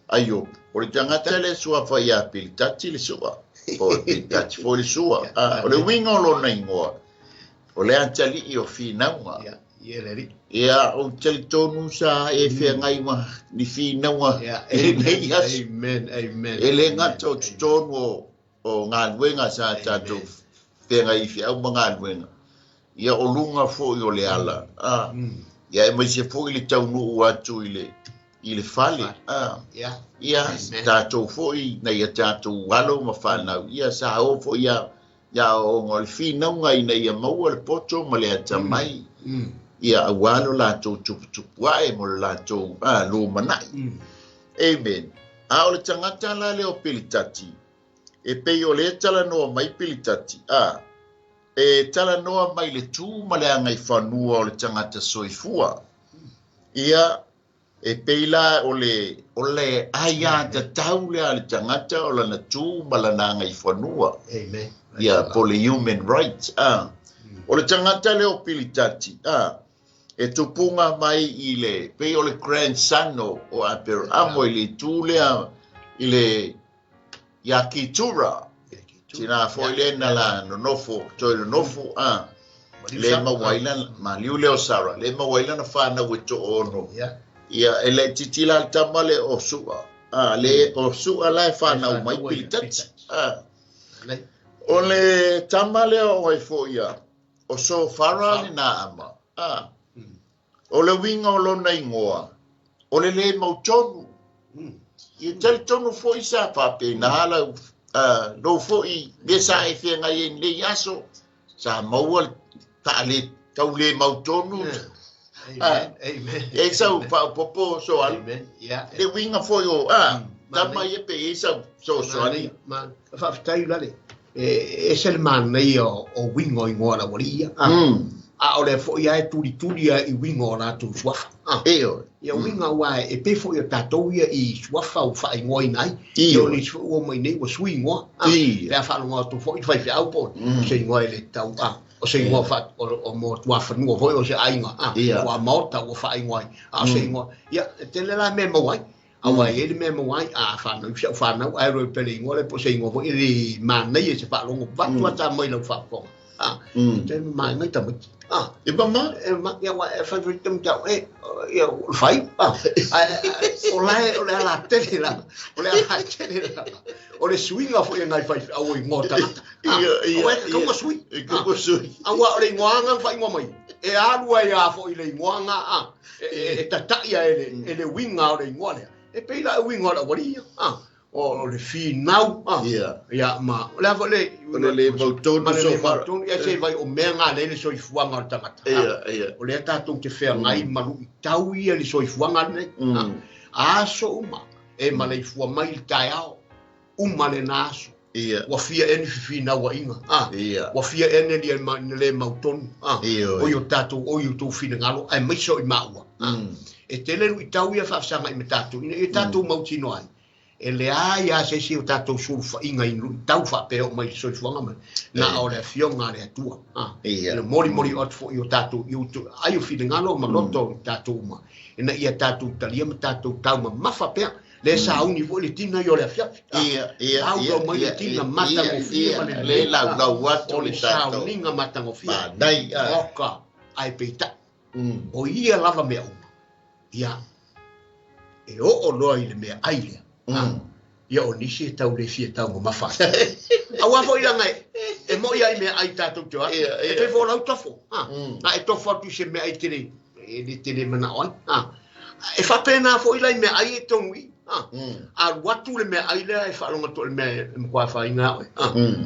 Aiopo. O le tagata lea suafa ia Pilitati le sua, po o Pilitati foi le sua. A, o le uiga o lona igoa, o le atalii o finauga. Ia, ou te talitonu sa e feagai ma ni finauga i lenei aso. E le gata o totonu o galuega sa tatou feagai i feau ma galuega, ia o luga foi o le ala, a, ia aemaise foi le taunuu atu i le i le fale, a, ia tatou foi nai a tatou alo ma fanau, ia sa o foi ia ia aoaoga o le finauga ina ia maua le poto ma le atamai, ia aua lo latou tuputupu ae mo le latou lumanai. Amen. A o le tagata la lea o Pilitati, e pei o lea e talanoa mai Pilitati, a, e talanoa mai le tu ma le agaifanua o le tagata soifua. Ia, e pei la o le, o le aiatatau lea a le tagata o lana tu ma lana agaifanua. Amen. Ia, po o le human rights, a. O le tagata lea o Pilitati, a, e tupuga mai i le, pei o le grandson o Aperamo i le itu lea i le, ia Ketura. Tina foi lea na la nonofo, toe nonofo, a, le maua ai lana, maliu lea o Sara, le maua ai lana fanau e toaono. Ia, e laitiiti la le tama lea o Sua, a, le, o Sua la e fanau mai Pilitati. A, o le tama lea o ai foi ia, o Sofara le Naama. A, o le uiga o lona igoa, o le lē mautonu. Ia talitonu foi sa faapena lau, lou foi mea sa e feagai ai i lenei aso, sa maua le taale tau lē mautonu. E i sau faaopoopo Soali. Le uiga foi o, a, tama ia pe i ai sau fesoasoani. Faafetai Lale. E ese le manaia o uiga o igoa o le aualii ia. A o lea foi lava e tulituli lava i uiga o latou suafa. Ia uiga aua e pei foi o tatou ia i suafa ua faaigoaina ai. Ia o nisi foi ua omai nei ua sui igoa. Pe a faalogo atu foi i le faifeau po o se igoa e le tatau, o se igoa o mo tuafanua foi o se aiga, tuamaota ua faaigoa ai, a o se igoa. Ia, e tele la mea e maua ai. Aua e i ai le mea e maua ai, a fanau si au fanau, ae loa pele igoa lea po o se igoa foi e le manaia i se faalogo vatu a sa mai lau faafofoga. A, te mamae mai tamaiti. A, e mama, e mama, ia wa e fai fai tamaiti au, e, ia, o le fai, a, o la e, o le ala tele la, o le ala tele la, o le suiga foi e nai fai au igoa tagata. Ia, ia, Aua e tatau ona sui. E tatau ona sui. Aua o le igoa na faaigoa mai, e alu ai lava foi le igoa na, a, e tataʻi e le uiga o le igoa lea. E pei la e uiga o le aualii ia. O le finau, a. Ia, ma, o le a foi le... O le le mautonu ma le le mautonu, ia se vai o mea ngā le soifuaga o le tagata. Ia, ia. O lea tatou te feagai ma luitau ia i le soifuaga lenei. Aso uma, e maleifua mai i le taeao, uma lena aso. Ua fia ea ni fefinauaiga, a. Ua fia ea ni le mautonu, a. Ioe. O i o tatou, o i o outou finagalo, aemaise o i maua, a. E tele luitau ia e faafesagai ma tatou, ina ia tatou mautinoa ai, e leai lava se isi o tatou sulufaiga i luitau faapea e oo mai i le soifuaga ma na o le Afioga a le Atua, a. Ina molimoli atu foi i o tatou, i outou, ai o finagalo ma loto o tatou uma, ina ia tatou talia ma tatou taumamafa pea. Le sauni foi le tina i o le afiafi. Ia, ia, Au ia, mai le ia, tina ia, matagofie ia, ma le le lelei. laulau atu O le le tatou. sauniga matagofie. Manai, a. Oka, ae peitai. O ia lava mea uma. Ia, e oo loa i le meaai lea. Ia o nisi e tau le fia taumamafa ai. Aua foi laga e moi ai meaai tatou te o atu. Ia, ia. E pei foi o lau tofo. Na e tofo atu i se meaai tele, e le tele manao ai. E faapena foi la i meaai e tonu i. Alu atu le meaai lea e faalogo atu o le mea e matua afaina ia oe.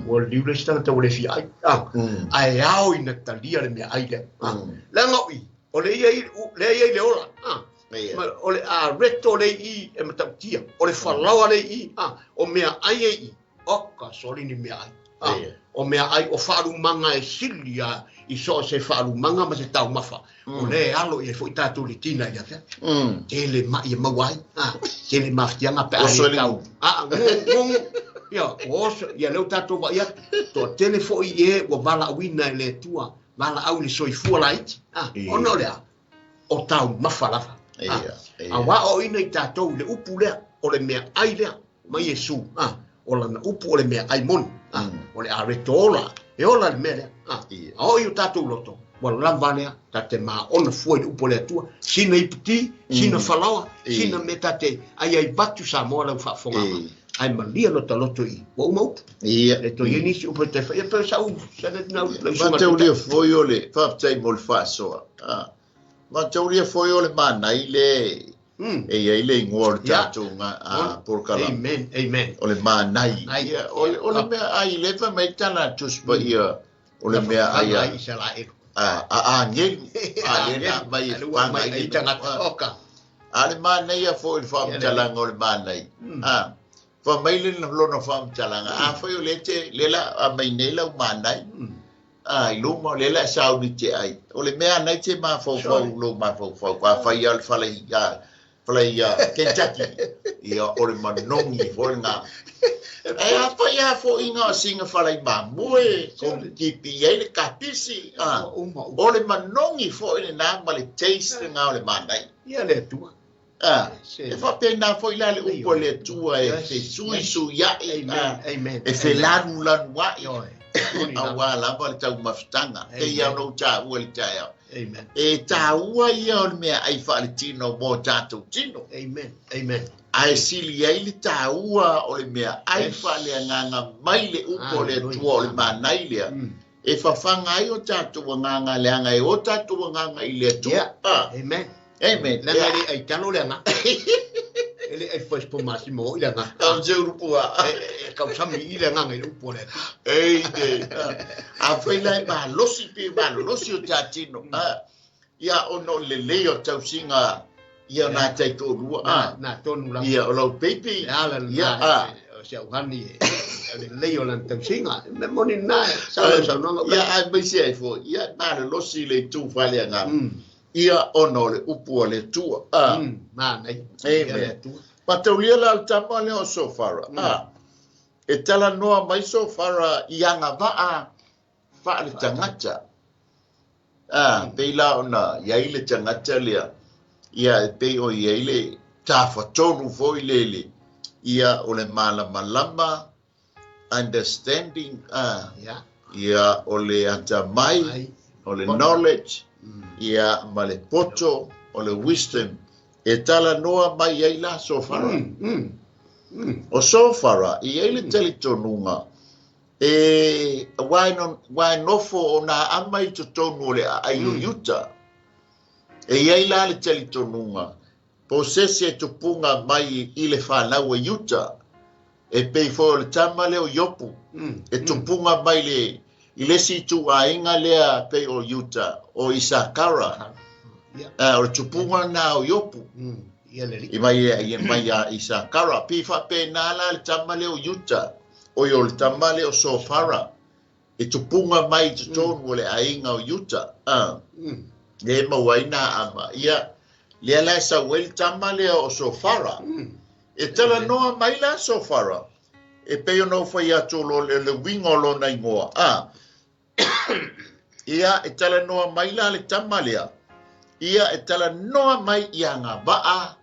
Ua liu le isi tagata ua le fia ai. Ae ao ina talia le meaai lea. Leaga o i, o le ia i, lea ia i le ola. Ia. Ma, o le areto le i e matautia, o le falaoa le i, o meaai e i, oka soli ni meaai. Ia. O meaai o faalumaga e sili a i so o se faalumaga ma se taumafa. O le alo i ai foi tatou le tina i le afiafi. Tele mai e maua ai. Tele mafatiaga pe a Oso le le tau. Ngu, ngu. Ia, o oso, ia leo tatou vaai atu. Toatele foi e ua valaauina e le Atua, valaau i le soifua laiti. Ia. Ona o le a? O taumafa lava. Ia, ia. Auā oina i tatou i le upu lea, o le meaai lea, ma Iesu. O lana upu o le meaai moni. O le areto ola, e ola le mea lea. Ia. A o i o tatou loto, ua lava lea, ta te maona fua i le upu o le Atua, sina iputi, sina falaoa, Ia. sina mea ta te ai ai vatu Samoa lau faafofoga mai. Ia. Ai malia lota loto i, ua uma upu. Ia. E toe i ai nisi upu e te whai, e pe sa u, sa le nau, lau suga Mataulia te- foi o le faafetai mo le faasoa. Mataulia foi o le manai le e iai le igoa o le tatou polokalame. Amen, amen. O le manai. Ai. Ia, o le mea ai le fai mai tala tusi paia o le mea ai Ai Isaraelu. a agelu. A le na mai e Ai, ua mai faga ai i tagata. Oka. A le manai a foi le faamatalaga o le manai. Fa mai le lona faamatalaga. A foi o le te le la a mai nei lau manai. I luma o le la sauni te ai. O le mea nei te mafaufau, lo mafaufau. A fai ia le fale ia, fale ia Kentucky. Ia o le manogi foi ngā. E a fai a foi ngā singa fale i mamue, ko tipi ai le kapisi. Uma, uma. O le manogi foi le nā ma le taste ngā o le manai. Ia le Atua. E faapena foi la le upu a le Atua e Yes, fe sui yes. sui ai, Amen, amen. e fe lanu lanu ai. Ioe. Auā lava le taumafataga. E ia ona ou tāua le taeao. Amen. E tāua ia o le mea ai faaletino mo tatou tino. Amen. Amen. Ae sili ai le tāua o le mea ai faaleagaga mai le upu o le Atua o le manai lea. E fafaga ai o tatou agaga leaga e o tatou agaga i le Atua. Yeah. Amen. Amen. Leaga e le ai talo le agaga. E le ai first po masi mo i le agaga. Au se urupua. E kausami i le agaga i le upu o le Atua. Ei te. A fai la e malosi pe malosi o tatino. Ia ono o le lelei o tausiga ia nā taitoalua. Na tonu lava. Ia o lau peipi. E ala lena, Ia, o se auhani e, o le lelei o lana tausiga. Me moni na, sa lau saunoaga. Ia ai mai se ai foi. Ia malolosi le itu fale agaga. Ia ona o le upu a le Atua. Manai. Amen. Ia le Atua. Mataulia la le tama lea o Sofara. E talanoa mai Sofara i agavaa faale tagata. Pei la ona iai le tagata lea. Ia e pei o iai le tafatolu foi lele. Ia o le malamalama, understanding, Ia. ia o le atamai, Ai. o le Poto. knowledge, ia ma le poto, o le wisdom. E talanoa mai ai la Sofara. O Sofara, i ai le talitonuga, e wae nofo o nā ama i totonu o le aai o Iuta. E iai la le talitonuga, po o se isi e tupuga mai i le fanau a Iuta. E pei foi o le tama lea o Iopu, e tupuga mai le i le isi ituaiga lea pei o Iuta, o Isakara. O le tupuga lena o Iopu. I mai mai ia Isakara. Pei faapena la le tama lea o Iuta, oi o le tama lea o Sofara, e tupuga mai i totonu o le aiga o Iuta. Lea e maua ai Naama. Ia, lea la e sau ai le tama lea o Sofara. E talanoa mai la Sofara, e pei ona ou fai atu o le uiga o lona igoa. Ia, e talanoa mai la le tama lea. Ia, e talanoa mai i agavaa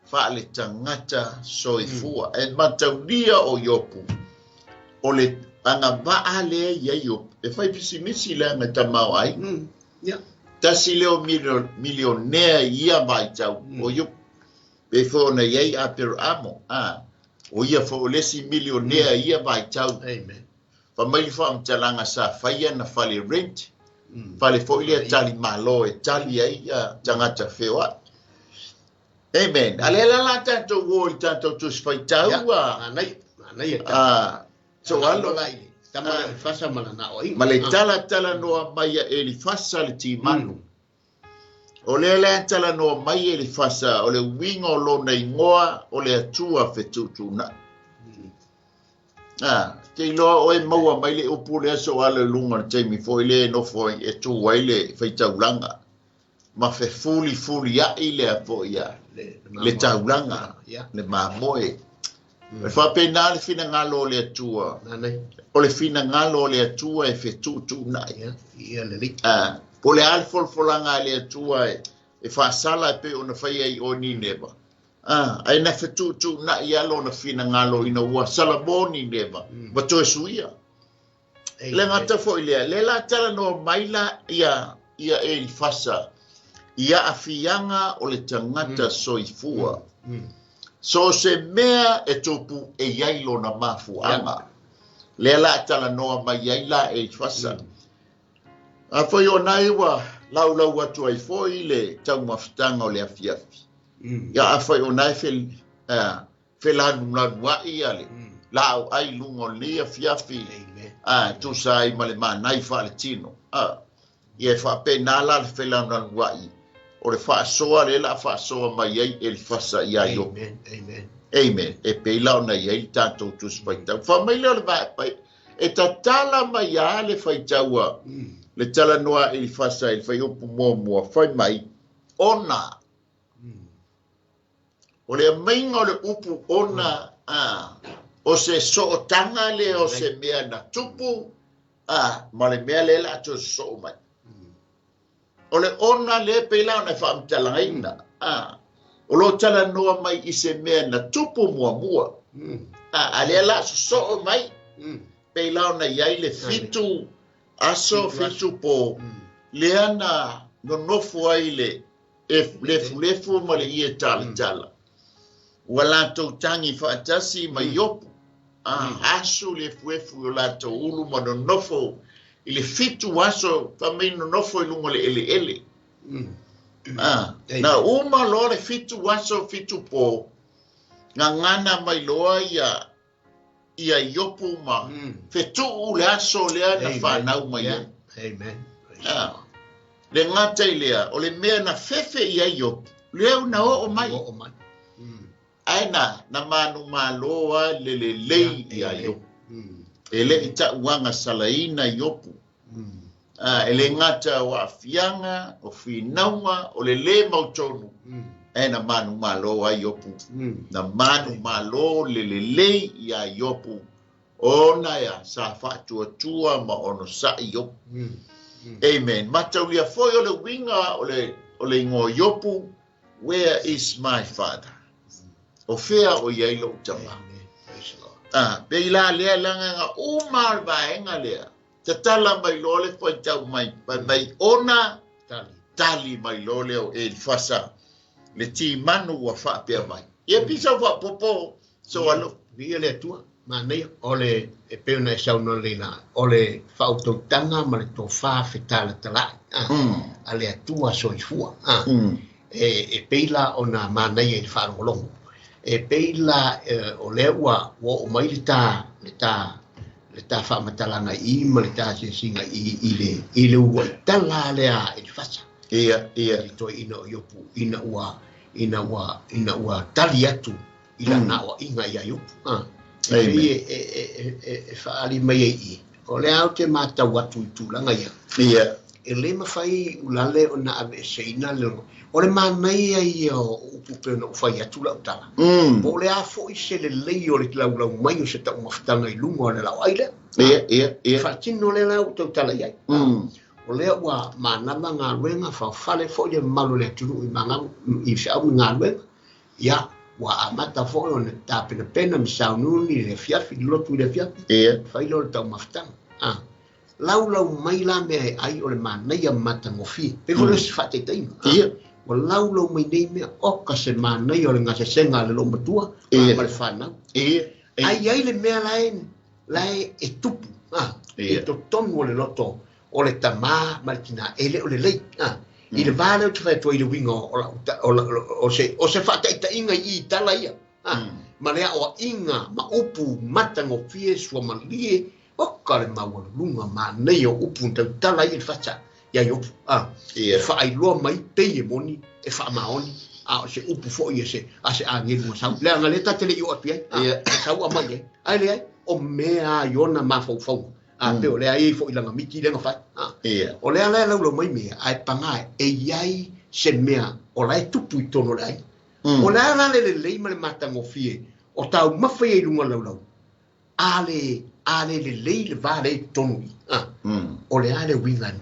faaletagata soifua. E mataulia o Iopu, o le agavaa lea i ai Iopu, e fai pisimisi leaga e tamaoaiga. Tasi lea o milionea i ia vaitau o Iopu. Pei foi ona i ai Aperaamo, o ia foi o le isi milionea i ia vaitau. Fai mai le faamatalaga sa faia na fale rent, fale foi lea talimalo e tali ai tagata feoai. Amen. A lea la la tatou o i le tatou Tusi Faitau. So alo. Ma le talatalanoa mai a Elifasa le Timanu. O lea la e talanoa mai Elifasa, o le uiga o lona igoa o le Atua fetuutuunai. Te iloa oe maua mai le upu lea so alo i luga o le taimi foi lea e nofo ai, e tu ai le faitaulaga ma fefulifuliai lea foi a le taulaga, le mamoe. E faapena le finagalo o le Atua. O le finagalo o le Atua e fetuutuunai. Po o le a le folafolaga a le Atua e faasala e pei ona faia i o Nineva. Ae na fetuutuunai lava lona finagalo ina ua salamo Nineva ma toe suia. Le gata foi lea, lea la talanoa mai la ia Elifasa i aafiaga o le tagata soifua. So se mea e tupu e i ai lona mafuaaga. Lea la talanoa mai ai la Elifasa. A foi o nai ua laulau atu ai foi le taumafataga o le afiafi. Ia a foi o nai felanulanuai ia le laau ai i luga o lenei afiafi, e tusa ai ma le manai faaletino. Ia e faapena la le felanulanuai o le faasoa lea la faasoa mai ai Elifasa ia Iopu. Amen. Amen. E pei la ona i ai le tatou Tusi Faitau. Fai mai lea o le vaepai, e tatala mai lava le faitaua le talanoa a Elifasa i le fuaiupu muamua, fai mai, ona. O le aumaiga o le upu ona, o se sootaga lea o se mea na tupu, ma le mea lea la toe sosoo mai. O le ona lea pei la ona e faamatalaina, o lo o talanoa mai i se mea na tupu muamua, a lea la sosoo mai, pei la ona i ai le 7 aso, 7 po, lea na nonofo ai le lefulefu ma le ie talatala. Ua latou tagi faatasi ma Iopu, asu lefuefu i o latou ulu ma nonofo i le 7 aso, fai mai nonofo i luga o le eleele. Na uma loa le 7 aso, 7 po, gagana mai loa ia Iopu ma fetuu le aso lea na whanau mai ai. Amen. Le gata i lea, o le mea na fefe i ai Iopu, lea na oo mai. Ae na manu maloa le lelei ia Iopu. E le i tauaga salaina Iopu. E le gata o aafiaga, o finauga, o le le mautonu. Ae na manu malo ai Iopu. Na manu malo le lelei ia Iopu. Ona ia sa faatuatua ma ono sa'i Iopu. Amen. Mataulia foi o le uiga o le igoa Iopu, where is my father? O fea o iai lou tama. Pei la lea lagaga uma le vaega lea. Tatala mai loa le faitau mai, mai ona tali mai loa lea o Elifasa le timanu ua faapea mai. Ia pisa faapopo so alo. Via le Atua, manaia, o le e pei ona e saunoa nei la, o le faautautaga ma le tofā fetalatalai, a le Atua soifua. E pei la ona manaia i le faalogologo. E pei la o lea ua oo mai le ta le ta le ta faamatalaga i ma le ta asiasiga i le uluai tala lea a Elifasa. Ia, ia. I le toeaina o Iopu ina ua ina ua ina ua tali atu i lana aoaiga ia Iopu. E pei e faaali mai ai i o lea ou te matau atu i tulaga ia. Ia. E le mafai ulale ona aveeseina le o le manaia ia o upu pei ona ou fai atu lau tala. Po o le a foi se lelei o le laulau mai o se taumafataga i luga o le laoai lea. Ia, ia, ia. Faatino lea la ua tautala i ai. O lea ua manava galuega, faofale foi le mamalu o le atunuu i magalu i feau ma galuega. Ia, ua amata foi ona tapenapena ma sauniuni i le afiafi, le lotu i le afiafi. Ia. Fai lea o le taumafataga. Laulau mai la mea e ai o le manaia matagofie. Pei foi o se faataitaiga. Ia. Ua laulau mai nei mea, oka se manaia o le gasesega a le loomatua ma le fanau. Ia. Ai ai le mea la e tupu. I totonu o le loto o le tamā ma le tinā e le o lelei. I le va lea ou te fai atu ai i le uiga o se faataitaiga i i tala ia. Ma le aoaiga ma upu matagofie suamalie oka le maualuluga manaia o upu na tautala ai Elifasa ia Iopu. E faailoa mai pei e moni e faamaoni a o se upu foi e se a se agelu na sau. Leaga lea ta te le i oo atu i ai. Na sau aumai ai. Ae leai, o mea a i ona mafaufauga. A pei o lea e i ai foi lana miti lea na fai. O lea la e laulau mai mea, ae paga e i ai se mea o la e tupu i totonu o le aiga. O le a la le lelei ma le matagofie o taumafa ia i luga o le laulau, a le a le lelei le va lea i totonu i o le a le uiga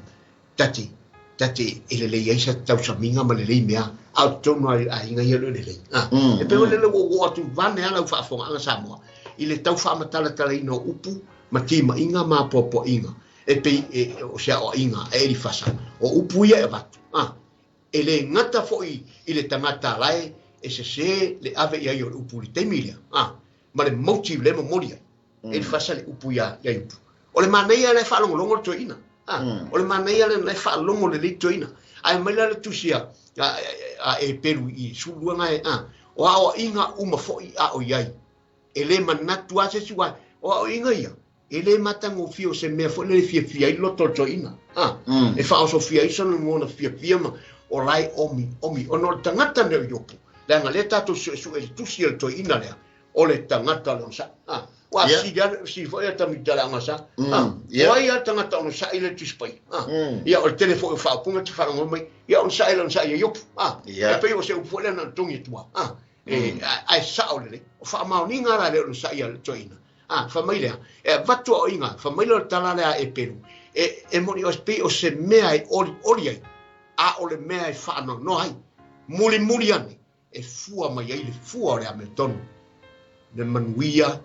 ta te e lelei ai sa tausamiga ma lelei mea, a o totonu lava o le aiga ia e le o lelei. E pei o lele ua ou oo atu vaeane lava lau faafofogaaga Samoa i le tau faamatalatalaina o upu ma timaiga ma apoapoaiga e pei o se aoaiga a Elifasa o upu ia e avatu. E le gata foi i le tagata la e sesē le ave i ai o le upu i le taimi lea, ma le motive lea e momoli ai. Elifasa le upu ia Iopu. O le manaia la e faalogologo le toeaina. O le manaia lea la e faalogo lelei le toeaina. Ae aumai la le tusi a Eperu i 12 na e, o aoaiga uma foi a o i ai. E le manatu lava se isi aua o aoaiga ia, e le matagofie o se mea foi lele e fiafia ai le loto o le toeaina. E faaosofia ai sona lagona fiafia ma o la e omi, omi. Ona o le tagata lenei o Iopu, leaga lea tatou suesue i le tusi a le toeaina lea, o le tagata o le onosai. Ua fesili lava, fesili foi a tamaiti a le Aoga Sa, o ai lava le tagata onosai lea i le Tusi Paia? Ia, o le tele foi o faaupuga e te faalogologo mai, ia onosai le onosai ia Iopu. E pei o se upu foi lea na ona togi atu lava. Ae sao lelei. O faamaoniga la le onosai a le toeaina. Fai mai lea, e avatu aoaiga, fai mai lea o le tala lea a Eperu, e moni o pei o se mea e olioli ai, a o le mea e faanoanoa ai. Mulimuli ane, e fua mai ai le fua o le amiotonu, le manuia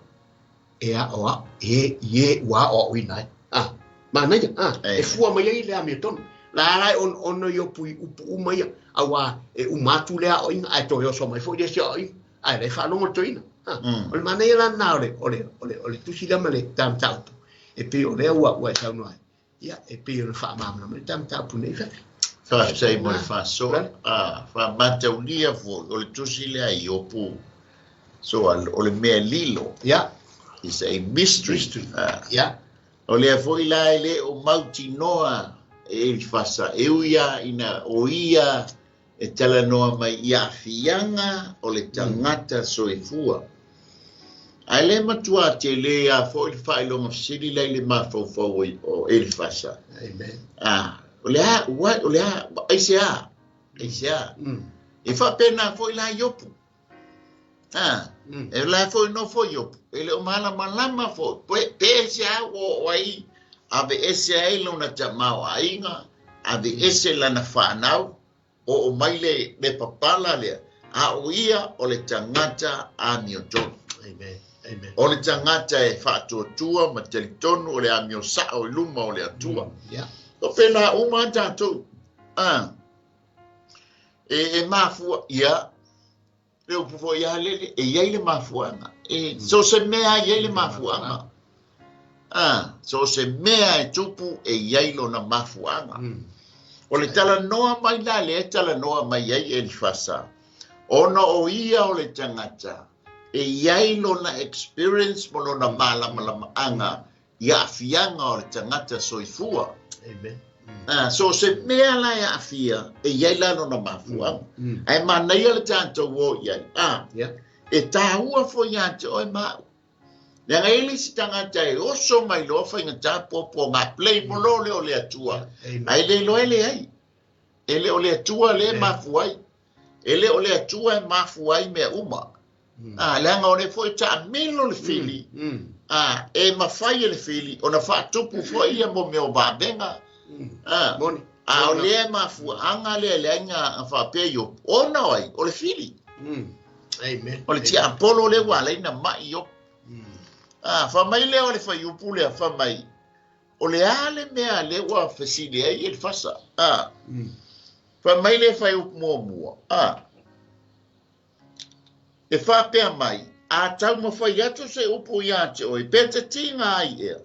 e aoao, e i e ua aoaoina ai. Manaia, e fua mai ai le amiotonu. La la e onoono Iopu i upu uma ia, auā e uma atu lea aoaiga, ae toe oso mai foi le isi aoaiga, ae la e faalogo le toeaina. O le manaia la lena o le, o le, o le, o le tusi lea ma le ta mataupu, e pei o lea ua e saunoa ai. Ia, e pei ona faamalamalama le ta mataupu nei Fefe. Faafetai mo le faasoa. Faamataulia foi, o le tusi lea a Iopu, so o le mea lilo. Ia. Is a mystery. Mystery. Ia. O lea foi la e le o mautinoa e Elifasa, e ui lava ina o ia e talanoa mai i aafiaga o le tagata soifua. Ae le matuā tele lava foi le faailoga fesili la i le mafaufau o Elifasa. Amen. O le a, what, o le a, aisea, aisea. E faapena foi la Iopu. E la foi nofo Iopu, e le o malamalama foi, pe aisea ua oo ai, aveese ai lona tamaoaiga, aveese lana fanau, oo mai le papala lea, a o ia o le tagata amiotonu. Amen. Amen. O le tagata e faatuatua ma talitonu o le amio sao i luma o le Atua. O pena uma tatou. E mafua, ia, le upu foi ia lele, e i ai le mafuaaga. E, so se mea e i ai le mafuaaga. So se mea e tupu e i ai lona mafuaaga. O le talanoa mai la lea e talanoa mai ai Elifasa, Ona o ia o le tagata e i ai lona experience ma lona malamalamaaga i aafiaga o le tagata soifua. Amen. So se mea la e aafia, e i ai la lona mafuaaga. Ae manaia le tatou o i ai. E taua foi ia te oe ma au. Leaga e i ai le isi tagata e oso mai loa faigata puapuaga blame loa lea o le Atua. Ae le iloa e leai. E le o le Atua lea e mafua ai. E le o le Atua e mafua ai mea uma. Leaga o lea foi e taamilo le fili, e mafai e le fili ona faatupu foi ia mo mea o vavega. A o lea mafuaaga lea e leai na faapea Iopu, ona o ai? O le fili. Amen. O le tiapolo lea ua ala ai ona mai Iopu. Fai mai lea o le fuaiupu lea, fai mai, o le a le mea lea ua fesili ai Elifasa? Fai mai le fuaiupu muamua, e faapea mai, a taumafai atu se upu ia te oe, pe te tiga ai ea?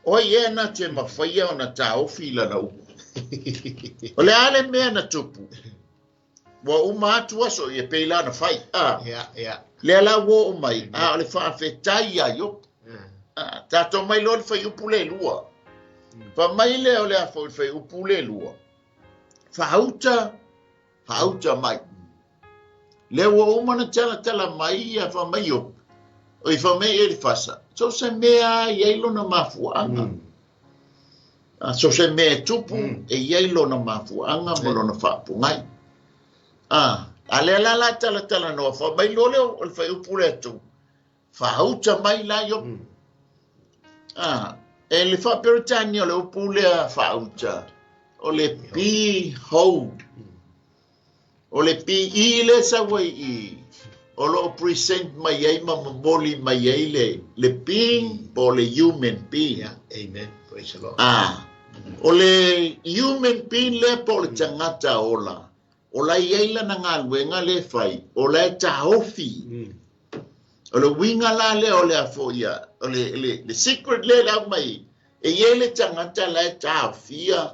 O ai ea na te mafaia ona taofi i lana upu? O le a le mea na tupu? Ua uma atu aso ia pei la na fai. Lea la ua oo mai, a o le faafetai ia Iopu. Tatou mai loa le fuaiupu le lua. Fai mai lea o le a foi le fuaiupu le lua. Faauta, faauta mai. Lea ua uma na talatala mai ia fai mai Iopu. O i fai mai Elifasa, so se mea e i ai lona mafuaaga. So se mea e tupu, e i ai lona mafuaaga ma lona faapogai. A lea la la talatalanoa, fai mai loa lea o le fuaiupu lea tu, faauta mai la Iopu. E le faa-Peretania o le upu lea faauta, o le behold. O le PE lea sau ai i, o lo o present mai ai ma momoli mai ai le being po o le human being. Yeah, amen. Praise the Lord. O le human being lea po o le tagata ola, o la i ai lana galuega lea e fai, o la e taofi. O le uiga la lea o le a foi ia, o le secret lea le aumai, e i ai le tagata la e taofia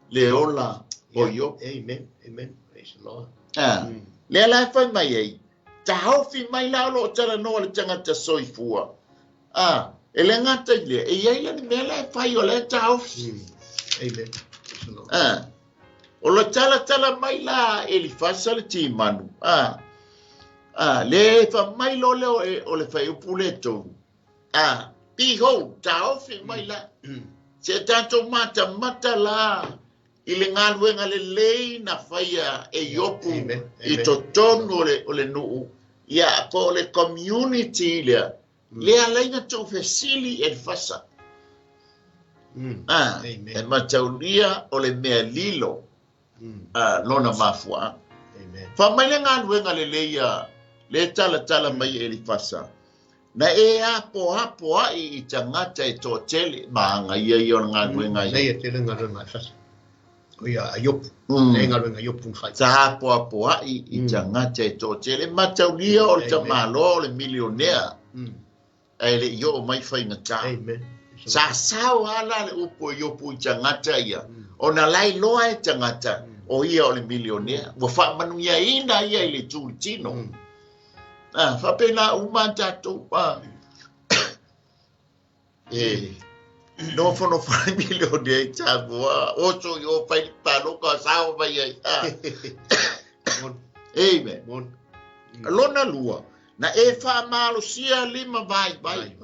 le ola o Iopu. Amen, amen. Praise the Lord. Lea la e fai mai ai, taofi mai la o lo o talanoa le tagata soifua. E le gata i lea, e i ai la le mea la e fai o la e taofi. Amen. Praise the Lord. O le talatala mai la Elifasa le timanu. Le fai mai loa lea o le fuaiupu le tolu. Behold, taofi mai la. Se tatou matamata la i le galuega lelei na faia e Iopu i totonu o le nuu, ia po o le community lea, lea ala ai na tuufesili Elifasa. E mataulia o le mea lilo lona mafuaaga. Fai mai le galuega lelei ia le talatala mai e Elifasa, na e apoapoai i tagata e toatele, ma aga ia ia o le galuega ia. Nei e tele galuega a Elifasa. O ia a Iopu. Nei galuega a Iopu na fai. Sa apoapoai i tagata e toatele, mataulia o le tamaloa o le milionea. Ae le i oo mai faigata. Amen. Sa sao lava la le upu o Iopu i tagata ia, ona la iloa e tagata o ia o le milionea. Ua faamanuiaina ia i le itu i le tino. Faapena uma tatou. E nofonofo le milionea i Samoa, oso i o fai le paloka sao mai ai. Amen. Lona lua, na e faamalosia lima vaivai.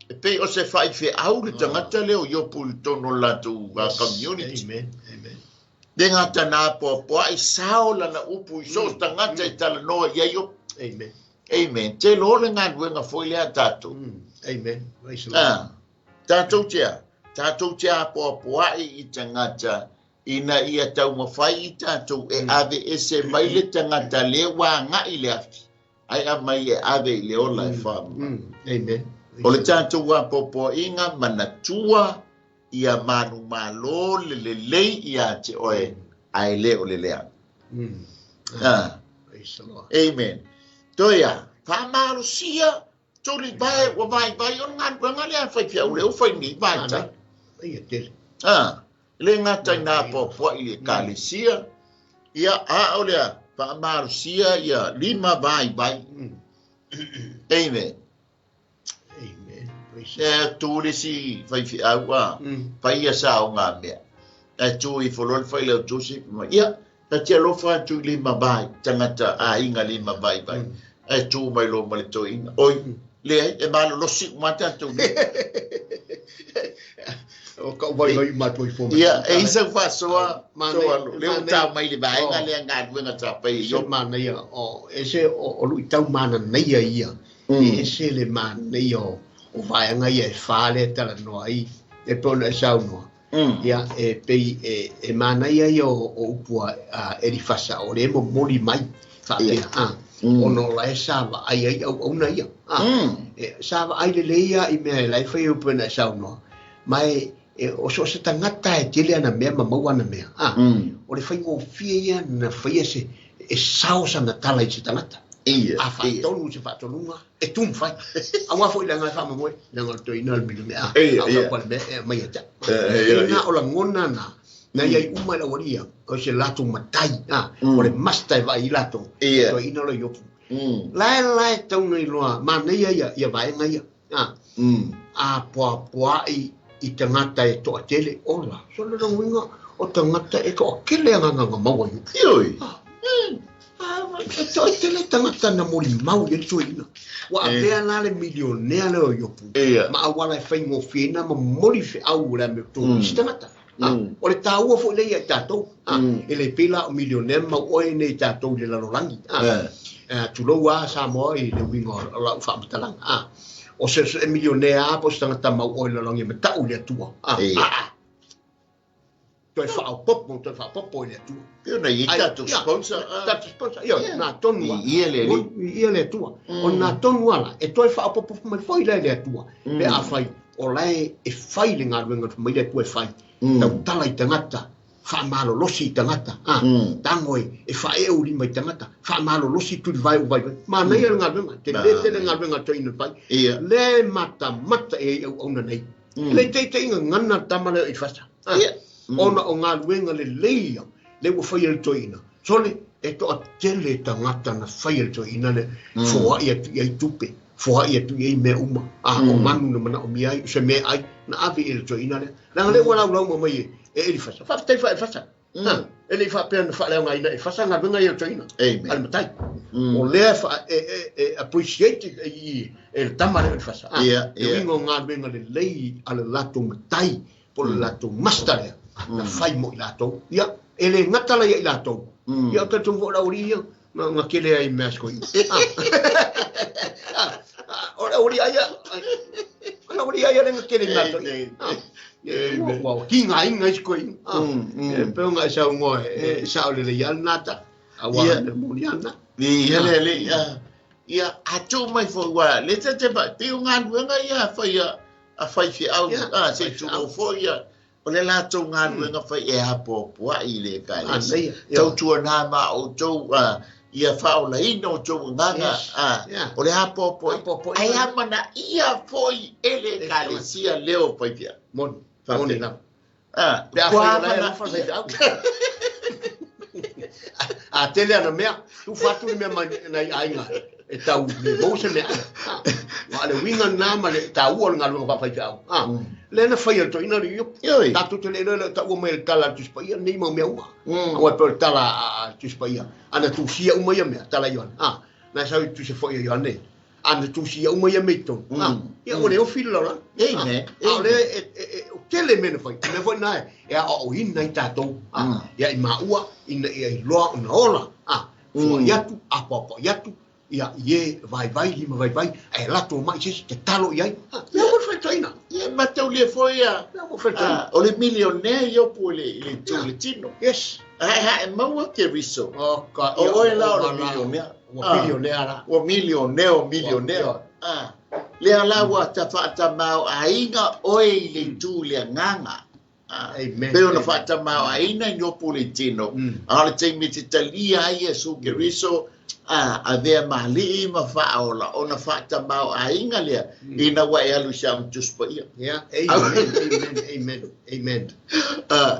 E pei o se faifeau le tagata lea o Iopu i totonu o le latou community. Amen. Amen. Le gata na apoapoai sao lana upu i so o se tagata i talanoa i ai Iopu. Amen. Amen. Te loa le galuega foi lea a tatou. Amen. Praise the Lord. Tatou te a, tatou te apoapoai i tagata ina ia taumafai i tatou e ave ese mai le tagata lea ua agai le afi, ai aumai e ave i le ola e faamama. Amen. O le tatou apoapoaiga manatua ia manumalo le lelei ia te oe, ae le o le leaga. Praise the Lord. Amen. Toia, faamalosia tuli vai ua vaivai o le galuega lea a faifeau lea ua fai nei vaitau. Ia tele. Le gata i nā apoapoai i le ekalesia, ia a o lea, Faamalosia ia lima vaivai. Amen. Amen. E tu le isi faifeau a fai ia saogamea. Ae tu ifo loa le failautusi fai mai, ia, ta te alofa atu i lima vai, tagata aiga lima vaivai. Ae tu mai loa ma le toeaina, oi, leai, e malolosi uma lava tatou nei. O ka'u vaivai uma atu ai fua mai. Ia, e i ai sau faasoa, soa, lea ua tau mai i le vaega lea galuega sa fai e Iopu. Ese manaia, o, ese o, o luʻitau mananaia ia. E ese le manaia o, o vaega ia e fa lea e talanoa ai, e pei ona e saunoa. Ia, e pei e, e manaia ia o, o upu a, a Elifasa, o lea e momoli mai, faapea, a, ona o la e sa vaai ai auauna ia. A, e, sa vaai lelei lava i mea e la e fai ai upu ona e saunoa, ma e, e, o so o se tagata e tele ana mea ma maua ana mea, a, o le faigofie ia na faia se, e sao sana tala i se tagata. Ia, A faatonu se faatonuga, e tumafai. Aua foi leaga e faamoemoe, leaga o le toeaina o le milionea, Ia, a o ia. lau pale mea e aumai ia te au. Ia, ia. E na o lagona na, na iai uma i le aualii ia, o se latou matai, a, o le master e vaai ai latou, toeaina o le Iopu. La e la e tau na iloa, manaia ia, ia vaega ia, a, a poapoaʻi i tagata e toatele, ola, so le uiga o tagata e toatele agaga na maua i uta. Ioe. E toatele tagata na molimau i ai le toeaina. Ua avea la le milionea lea o Iopu ma auala e faigofie ai na momoli feau o le amiotonu i se tagata. O le taua foi lea ia i tatou. E le pei la o milionea ma mau oe nei tatou i le lalolagi. Tulou lava Samoa i le uiga o lau faamatalaga. O se milionea lava po o se tagata mau oe i le lalolagi e matau i le Atua. Toe faaopoopo, toe faaopoopo i le Atua. Pei ona i ai tatou sponsor. Tatou sponsor, ioe, na tonu lava. Viia le Alii. Viia le Atua. O na tonu lava la, e toe faaopoopo mai foi la i le Atua, pe afai o la e fai le galuega na fai mai le Atua e fai, tautala i tagata, faamalolosi i tagata, tago e faaeu lima i tagata, faamalolosi tulivae o vaivai. Manaia le galuega, tele tele galuega a toeaina fai. Lea e matamata i ai auauna nei. E le teitei gagana le tama lea o Elifasa, ona o galuega lelei ia lea ua faia e le toeaina. Sole, e toatele tagata na faia e le toeaina lea, foai atu i ai tupe, foai atu i ai mea uma, a o manu na manaomia ai, o se meaai, na ave i le toeaina lea. Leaga lea ua laulau uma mai e Elifasa. Faafetai faa-Elifasa. E le i faapea na faaleaogaina e Elifasa galuega ia o le toeaina, a le matai. O lea e appreciate e le tama lea o Elifasa. E uiga o galuega lelei a le latou matai po o le latou master lea na fai mo i latou. Ia, e le gata la ia i latou. Ia, o talitonu foi o le aualii ia, na tele ai mea a si toeaina. O le aualii lava ia, o le aualii lava ia lea na tele i mea a si toeaina. Ua tigaina ai si toeaina. E pei ona e saunoa e sao lelei lava lena tala. Aua o le moni lava lena. Ia le alii, ia, a tuu mai foi aua lea ta te vaai, pei o galuega ia a fai a faifeau, a se i tulou foi ia, o le latou galuega fai e apoapoai i le Ekalesia. Tautuana ma outou ia faaolaina outou agaga, o le apoapoai, ae amanaia foi e le Ekalesia leo o faifeau. Moni, moni lava. Pe afai o la e alofa le faifeau. A tele ana mea, tufa atu le mea mai nai aiga e tau le maua se meaai. Aua o le uiga lena ma le taua o le galuega faafaifeau. Lea na faia e le toeaina le Iopu. Tatou te le iloa e le o taua mai e le tala a le Tusi Paia lenei mau mea uma. Aua e pei o le tala a le Tusi Paia, ana tusia uma ia mea, tala Ioane. Na e sau i le Tusi foi a Ioane, ana tusia uma ia mea i totonu. Ia ua le ofi le lalolagi. A o lea e tele mea na fai. O le mea foi lena e aoaoina ai tatou ia i maua ina ia iloa ona ola. Foai atu, apoapoai atu, ia i e vaivai, lima vaivai, ae lato mai se isi, tatalo i ai. Mea uma le feletaina. Ia, mataulia foi ia, Mea uma le feletaina. o le milionea Iopu i le itu i le tino. Yes. Haehae maua Keriso. O ka, O oe la o le milionea. Ua bilionea la. Ua milionea o milionea. Lea la ua ta faatamao-aiga oe i le itu i le agaga. Amen. Pei ona faatamao-aiga i Iopu i le tino, a o le taimi e te talia ai Iesu Keriso, avea ma alii ma faaola, ona faatamao-aiga lea ina ua e alu i se aoga Tusi Paia. Yeah. Amen. Amen. Amen. Amen.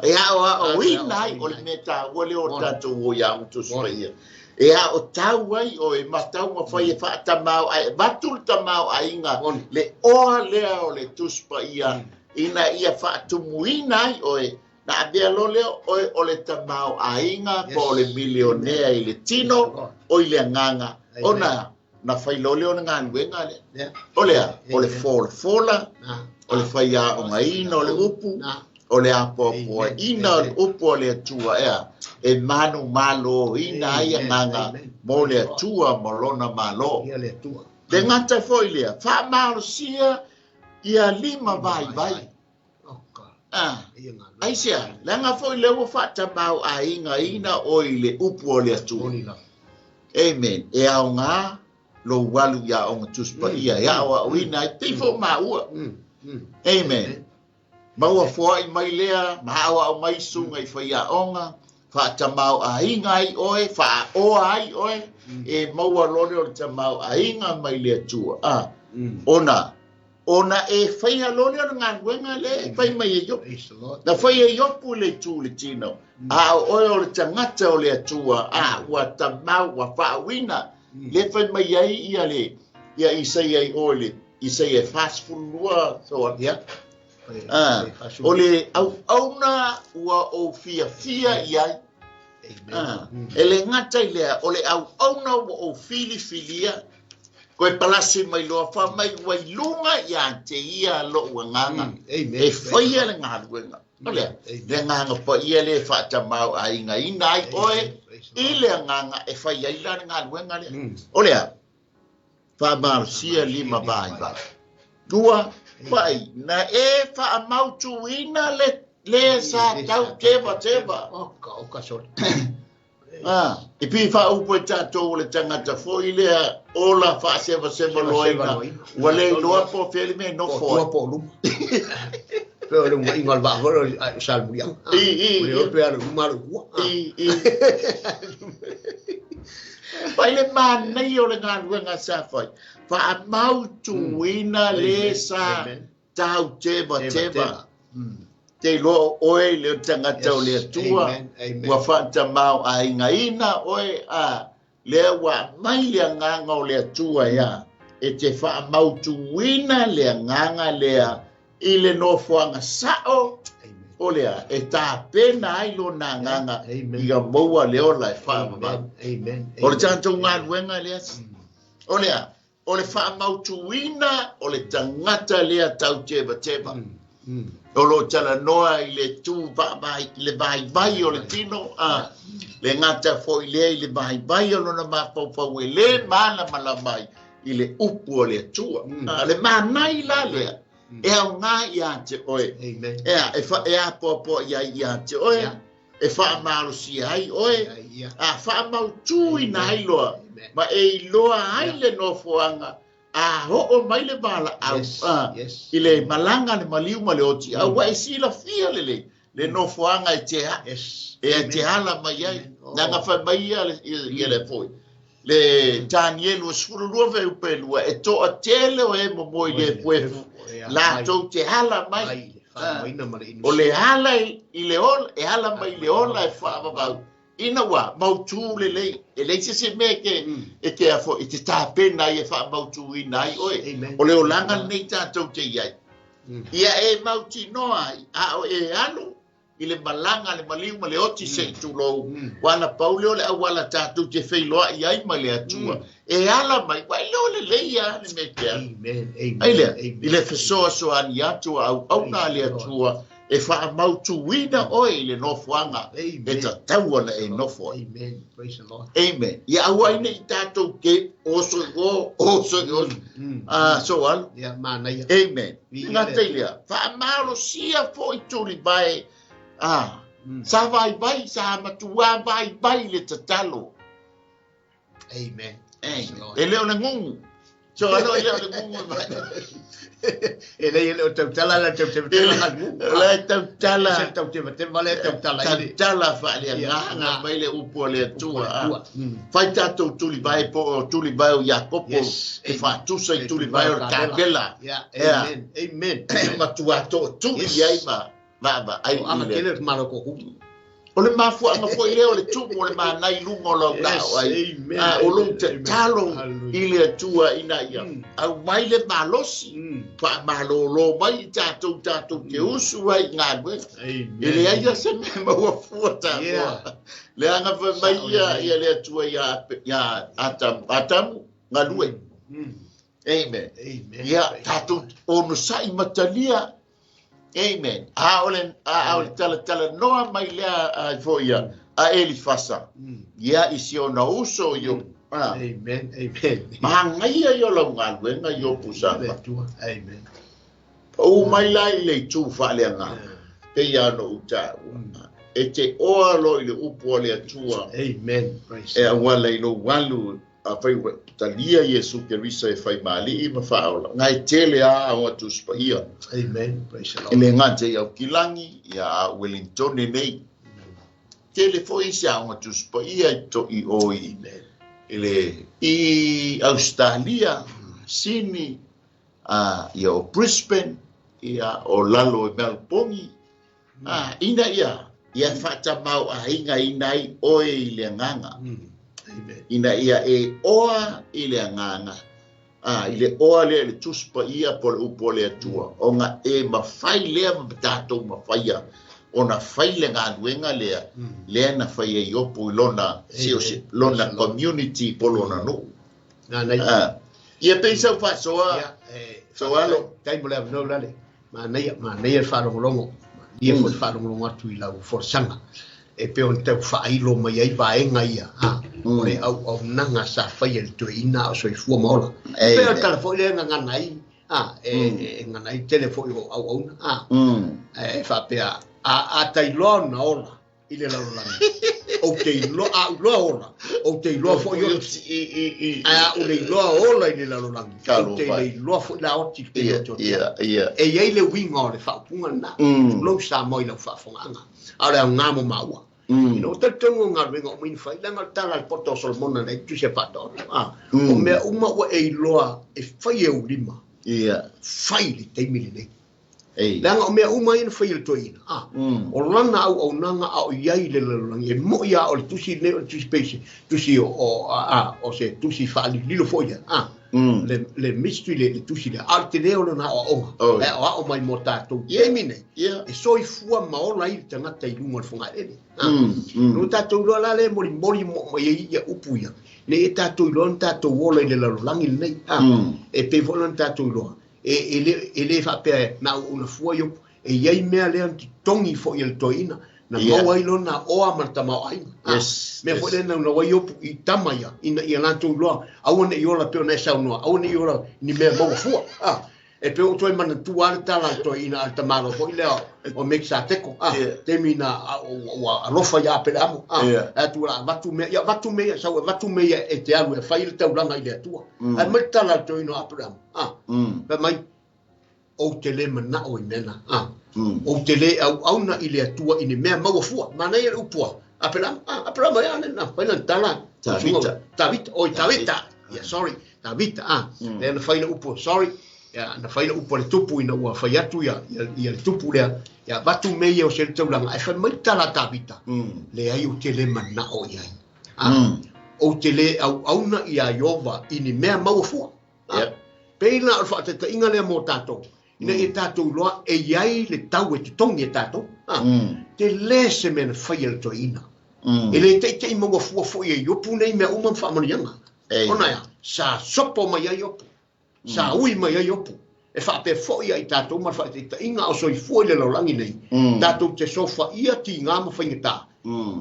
E aoaoina ai, o le mea taua lea o tatou o i aoga Tusi Paia. E a o tau ai o e matau ma fai e faatamao ai avatu le tamaoaiga le oa lea o le Tusi Paia ina ia faatumuina ai oe na avea loa lea oe o le tamaoaiga po o le milionea i le tino o i le agaga ona na fai loa lea o le galuega lea. O lea, o le folafola, o le faiaogaina o le upu, o le apoapoaiina o le upu o le Atua ea, e manumaloina ai agaga mo le Atua ma lona Malo. Le gata foi lea, faamalosia ia lima vaivai. Aisea, leaga foi lea ua faatamauaigaina oe i le upu o le Atua. Amen. E aoga lou alu i aoga Tusi Paia e aoaoina ai pei foi o maua. Amen. Ma ua foai mai lea ma aoao mai susuga i faiaoga, faatamaoaiga ai oe, faaoa ai oe, e maua loa lea o le tamaoaiga mai le Atua. Ona ona e faia loa lea o le galuega lea e fai mai e Iopu. Na fai e Iopu le itu i le tino, a o oe o le tagata o le Atua, a ua tamau, ua faauiina. Lea fai mai ai ia le ia Isaia i o i le Isaia 42 so o le auauna ua ou fiafia i ai. E le gata i lea, o le auauna ua ou filifilia, koe palasi mai loa fa mai ua i luga ia te ia lo'u agaga e faia le galuega. O lea, le agaga paia lea e faatamauaigaina ai oe i le agaga e fai ai la le galuega lea. O lea, faamalosia lima vaivai. Lua, fai, na e faamautuina le le sa tau tevateva. E pei faaupu e tatou o le tagata foi lea ola faasevaseva loaina ua le iloa po o fea le mea e nofo ai. Po o luma. Pe o le ugaiga o le vaa foi o Salemuliaga. I, O le ope alu i luma alu i tua. I. Fai le manaia o le galuega sa fai. Faamautuina le sa tau tevateva. Te iloa o oe le tagata o le Atua, ua faatamauaigaina oe a lea ua aumai le agaga o le Atua ia e te faamautuina le agaga lea i le nofoaga sao o lea e tapena ai lona agaga ia maua le ola e faavavau. O le tatou galuega lea, o lea, o le faamautuina o le tagata lea tau tevateva. O lo o talanoa i le tu vaavai, i le vaivai o le tino, a le gata foi lea i le vaivai o lona mafaufau e le malamalama ai i le upu o le Atua. A, le manai la lea, e aoga ia te oe. Ea, e fa, e apoapoa i ai ia te oe, e faamalosia ai oe, a faamautuina ai loa, ma e iloa ai le nofoaga, a oo mai le valaau, i le malaga le maliu ma le oti, a ua e silafia lelei le nofoaga e te a, e te ala mai ai. Leaga fai mai ia le, ia le foi, le Tanielu 12 fuaiupu 2, e toatele o e momoe i le efuefu, latou te ala mai. O le ala i le ola, e ala mai i le ola e faavavau, ina ua mautu lelei, e leai se isi mea e e te afo, e te tapena ai e faamautuina ai oe. O le olaga lenei tatou te i ai. Ia e mautinoa ai, a o e alu i le malaga le maliu ma le oti se i tulou, ua ala pau lea o le auala tatou te feiloai ai ma le Atua. E ala mai, ua iloa lelei lava le mea e te alu. Ai lea, i le fesoasoani atu a auauna a le Atua e faamautuina oe i le nofoaga e tatau ona e nofo ai. Amen. Ia aua ai ne i tatou te oso i o, oso i o, so alu. Amen. Gata i lea, faamalosia foi tulivae, sa vaivai, sa matua vaivai le tatalo. Amen. Amen. E le o le gugu. So alo e le o le gugu e mai. E le le o tautala la tautevateva la gugu. La tautala. Se tautevateva le tautala i le. Tautala faaleagaga mai le upu o le Atua. Fai tatou tulivae po o tulivae o Iakopo e faatusa i tulivae o le kamela. Amen. Amen. Matua tootui ai ma vaavaai i le. O anga tele malo ko kupu. O le mafuaaga foi lea o le tumu o le mana i luga o lau laau ai. O lou tatalo i le Atua ina ia aumai le malosi, faamalōlō mai i tatou tatou te usu ai i galuega. E leai lava se mea e maua fua tatou. Leaga fai mai ia le Atua ia Atamu, galue. Amen. Ia tatou onosai ma talia. Amen. A o le a o le talatalanoa mai lea ai foi ia a Elifasa. Ia i si ona uso i o. Amen. Amen. Manaia ia o lau galuega Iopu Sama. Amen. Pau mai la i le itu faaleagaga. Pei lava ona ou taua. E te oa loa i le upu a le Atua. Amen. E auala i lou alu. Afai ua talia Iesu Keriso e fai ma Alii ma Faaola, ngai tele a aoga Tusi Paia. Amen. Praise the Lord. E le gata i Aukilagi, ia a Wellingtone nei. Tele foi isi aoga Tusi Paia i to i o i, i le i Australia, Sini, a ia o Brisbane, ia o lalo i Melbourne, a ina ia ia faatamauaigaina ai oe i le agaga. Ina ia e oa i le agaga, a i le oa lea i le Tusi Paia po o le upu a le Atua, ona e mafai lea ma tatou mafaia ona fai le galuega lea, lea na fai ai Iopu i lona siosio, lona community po o lona nuu. Ia pei sau faasoa, Soalo. Faafetai mo le avanoa Lale. Manaia, manaia le faalogologo, manaia foi le faalogologo atu i lau folasaga e pei ona tau faailo mai ai vaega ia, ha, o le auaunaga sa faia i le toeaina a o soifua ma ola. E pei o le tala foi lea e gagana ai, ha, e gagana ai le tele foi o auauna, ha, e faapea, a, a ta iloa ona ola, i le lalolagi. Ou te iloa, a ou iloa ola, ou te iloa foi oti. Ae a ou le iloa ola i le lalolagi, ou te le iloa foi la oti i le taimi o te oti ai. E i ai le uiga o le faaupuga lena, tulou Samoa i lau faafofogaaga, a o le aoga mo maua. Ina ua talitonu o galuega uma i na fai, leaga o le tala a le poto o Solomona na i tusi a Faatoaga, a, o mea uma ua e iloa e fai e ou lima, fai i le taimi lenei. Leaga o mea uma ia na fai e le toeaina, a, o lana auaunaga a o i ai i le lalolagi, e moʻi a o le tusi lenei o le tusi pei se tusi o, o, a, o se tusi faalililo foi lea, a, le, le mystery le, le tusi lea, a o le tele o lona aoaoga, e aoao mai mo tatou i taimi nei, e soifua ma ola ai le tagata i luga o le fogaelele. A, no tatou iloa la lea e molimoli mo mai ai ia upu ia, nei e tatou iloa na tatou ola i le lalolagi lenei, a, e pei foi la na tatou iloa, E, e, le, e le faapea na auauna fua Iopu, e i ai mea lea na totogi foi e le toeaina, na maua ai lona oa ma le tamaoaiga. Ah, mea foi lea na naunau ai Iopu i tama ia, ina ia latou iloa, aua ne i ola pei ona e saunoa, aua ne i ola ni mea maua fua. Ah, e pei ua ou toe manatua lava le tala a le toeaina, a le tamaloa foi lea o Mekisateko, ah, taimi na ua alofa ia Apeleamo, ah, ae atu ua avatu mea, ia avatu mea ia, sau e avatu mea ia e te alu e fai le taulaga i le Atua. Ae mai le tala a le toeaina o Apeleamo, Ah, fai mai, ou te le manao i mea na. Ah, ou te le auauna i le Atua i ni mea maua fua. Manaia le upu a Apelama. Ah, Apelama ea le na fai lana tala. Tavita. Tavita, oi Tavita. Yeah, sorry. Tavita, ah. Lea na fai le upu, sorry. Yeah, na fai le upu a le tupu ina ua fai atu ia, ia, ia le tupu lea. Ia, avatu mea ia o se taulaga. Ae fai mai le tala a Tavita. Leai ou te le manao i ai. Ah, ou te le auauna iā Ieova i ni mea maua fua. Yep. Pei la o le faataitaiga lea mo tatou, ina ia tatou iloa e i ai le tau e totogi e tatou. Ha? Tele se mea na faia e le toeaina. E le teitei maua fua foi e Iopu nei mea uma ma faamanuiaga. Ona e a? Sa sopo mai ai Iopu. Sa ui mai ai Iopu. E faapea foi ia i tatou ma le faataitaiga a o soifua i le lalolagi nei, tatou te sofaia tiga ma faigata,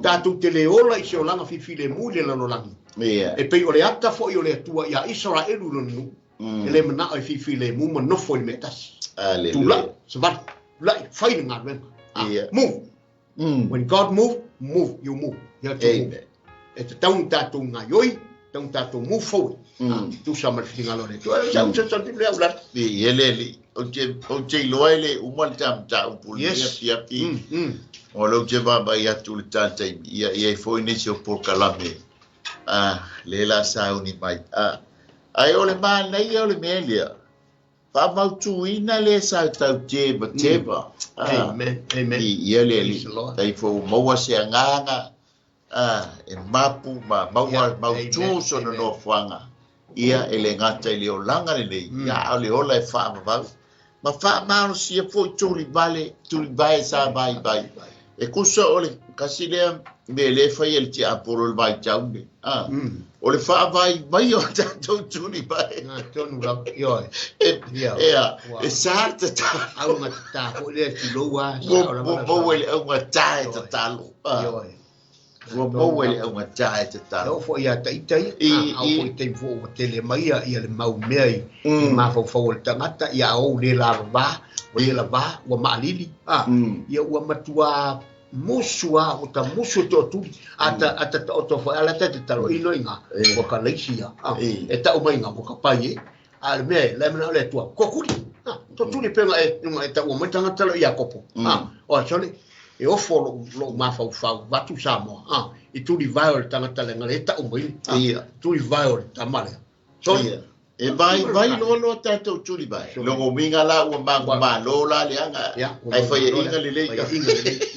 tatou te le ola i se olaga filifilemu i le lalolagi. E pei o le ata foi o le Atua iā Isaraelu i lona nuu, e le manao e filifilemu ma nofo i le mea tasi. Tulai, savali, tulai, fai le galuega. Move. When God move, move, you move. You have to move. E tatau ona tatou gaioi, tatau ona tatou move forward. Tusa ma le finagalo o le Atua. E sau, sau, sau, le au lalo. I ele ali, ou te, ou te iloa e le uma le ta mataupu i lenei afiafi. O lea ou te vaavaai atu i le ta taimi, ia, e i ai foi nisi o polokalame, lea la sauni mai. Ae o le manaia o le mea lea. Faamautuina le sa taute ma teva. Amen. Amen. Ia le alii. Tai fo maua se agaga e mapu ma maua mautu sona nofoaga. Ia e le gata i le olaga lenei, ia a o le ola e faavavau. Ma faamalosia foi tulivale, tulivae sa vaivai. E kusa o le kasi lea mea lea e fai e le tiapolo le vaitau nei. O le faavaivai o tatou tulivae. Tonu lava, ioe. Ea, e sa le tatalo. Augatata foi lea tulou a. Ua maua i le augata e tatalo. Ioe. Ua maua i le augata e tatalo. E oo foi ia ita ia, a oo foi i taimi foi ua tele mai ia le mau mea i mafaufau o le tagata, ia a ou le lavava, ua le lava, ua maalili, ia ua matua musu a, ua ta musu e toatuli, a ta taoto foi ala ta te taloina i ngā, ua ka laisi ia, e tau mai ngā, ua ka pai e, a le mea e, la e manao le Atua, toatuli, toatuli pe nga e taua mai tagata lo Iakopo, o sole, e ofo lou mafaufau vatu Samoa, i tuli vae o le tagata le ngale e tau mai, tuli vae o le tama lea. Sole. E vai vai loa loa tatou tuli vae. Logo minga la ua mangu malo la le anga. Ai fai e inga le lei. Le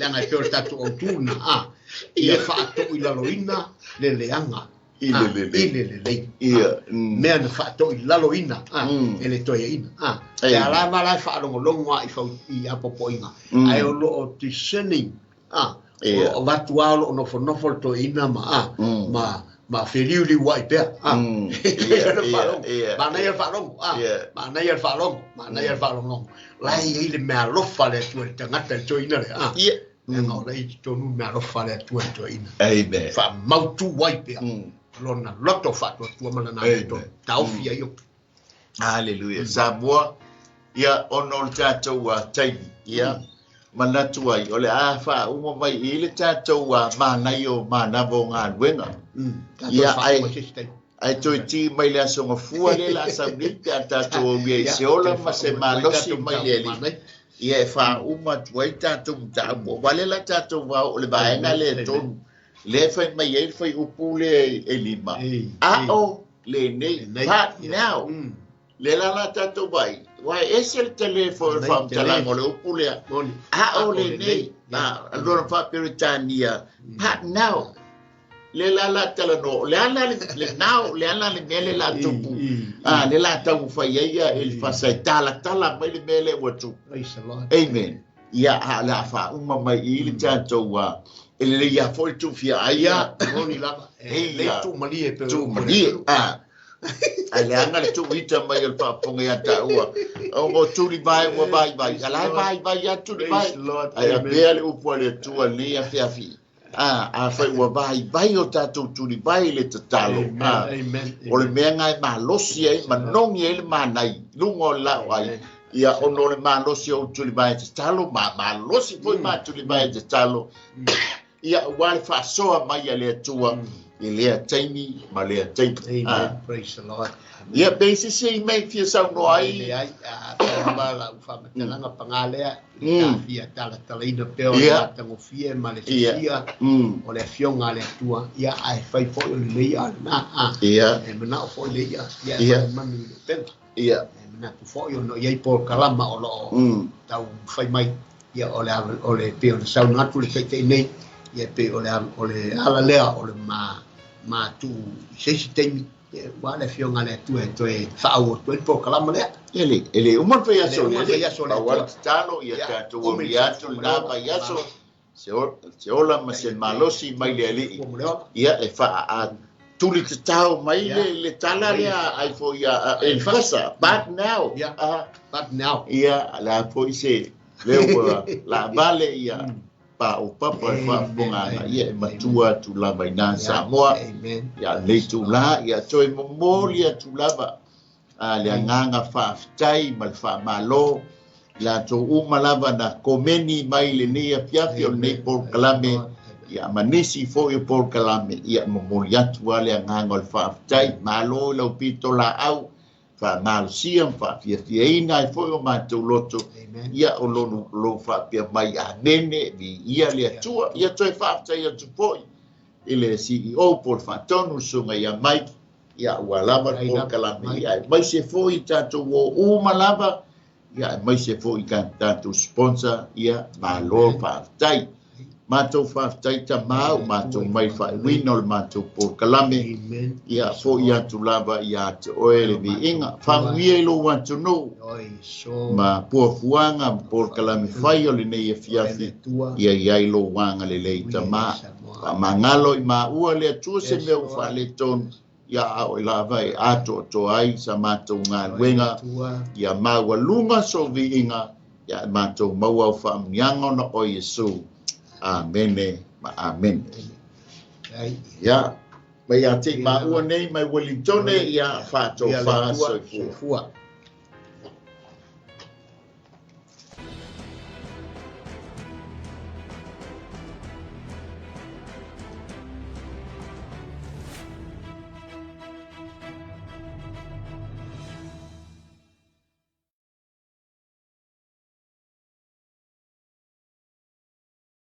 anga e peo le tatou autuna. Ia faatoʻi laloina le leaga. I le lelei. I le lelei. Ia. Mea na faatoʻi laloina e le toeaina. E ala ma la e faalogologo a i apopoiga. Ae o loo discerning. O loo avatu a o loo nofonofo le toeaina ma ma feliuliu ai pea. Manaia le faalogo. Manaia le faalogo. Manaia le faalogologo. La e iai le meaalofa le Atua i le tagata le toeaina lea. Leaga o la e i totonu le meaalofa le Atua i le toeaina. Amen. Faamautu ai pea. Lona loto faatuatua ma lana amiotonu. Taofi ai ope. Hallelujah. Samoa, ia ona o le tatou taimi, ia manatu ai, o le a faauma mai i le tatou manaia o manava o galuega. Ia ai toe tī mai le aso gafua lea la sau nei pe a tatou auia i se ola ma se malosi mai le alii. Ia e faauma atu ai tatou mataupu. Aua lea la tatou vao o le vaega lea e tonu. Lea e fai mai ai le faiupu lea e lima. Ao lenei, but now. Le la la tatou vai. Ua e ese le tele foi o le faamatalaga o le upu lea. Ao lenei. Lona faa-Peretania. But now. Le la la talanoa. Le ala le now, le ala le mea le la tupu. Le la taumafai ai ia Elifasa e talatala mai le mea lea ua tupu. Amen. Ia a le a faauma mai i le tatou e lelei lava foi le tuufia ai ia. Moni lava. E lelei tuumalie pe. Tuumalie. Ai leaga le tuuita mai o le faafofoga ia taua. O tuli vae ua vaivai. A la e vaivai lava tuli vae. Ai avea le upu a le Atua lenei afiafi. Afai ua vaivai o tatou tuli vae i le tatalo. O le mea nga e malosi ai, manogi ai le manai, luga o le laoai. Ia ona o le malosi o tuli vae tatalo, ma malosi foi ma tuli vae tatalo. Ia ua le faasoa mai a le Atua i lea taimi ma lea taimi. Amen. Praise the Lord. Ia pe se se i mai fia saunoa ai. Leai, a la u faamatalaga paga lea, le tafia talatalaina pea o le matagofie ma le fiafia o le afioga a le Atua, ia ae fai foi o lenei a lena. E manao foi le ia, ia e fai manu i le upega. Ia. E manatu foi ona i ai polokalama o loo tau fai mai, ia o le pei ona saunoa atu le taita'i nei, ia pei o le ala lea o le matuu i se isi taimi, ua le afioga a le Atua e toe faaauau atu ai le polokalama lea. E le uma le faiaso o le alii, pau lava le tatalo, ia tatou aulia atu lena vaiaso, se ola ma se malosi mai le alii, ia e faa tuli tatao mai le tala lea ai foi a Elifasa, but now. But now. Ia, la foi se lea ua la vale ia pa o papa e faafofoga ia e matua atu lava i nā Samoa. Ia lenei tula, ia toe momoli atu lava le agaga faafetai ma le faamalo i latou uma lava na komeni mai lenei afiafi o lenei polokalame, ia ma nisi foi o polokalame, ia momoli atu lava le agaga o le faafetai. Malo i lau pito laau, faamalosia ma faafiafiaina ai foi o matou loto, ia o lou faapea mai amene, viia le Atua. Ia toe faafetai atu foi i le CEO po o le faatonu le susuga ia Mike, Ia, ua lava le polokalame, ia, aemaise foi tatou o uma lava, ia, aemaise foi ka tatou sponsor, ia, malo faafetai. Matou faafetai tamā ua matou mai faaiuina o le matou polokalame, ia, fo'i atu lava ia te oe le viiga. Faamanuia i lou atunuu ma puapuaga ma polokalame fai o lenei afiafi, ia i ai lou agalelei tamā. Faamagalo i maua le Atua se mea ua faaletonu, ia a oe lava e atoatoa ai sa matou galuega, ia maualuga sou viiga, ia e matou maua au faamanuiaga ona o Iesu. Amene ma amene. Ia, mai ia te i maua nei mai Wellingtone, ia faatofā soifua.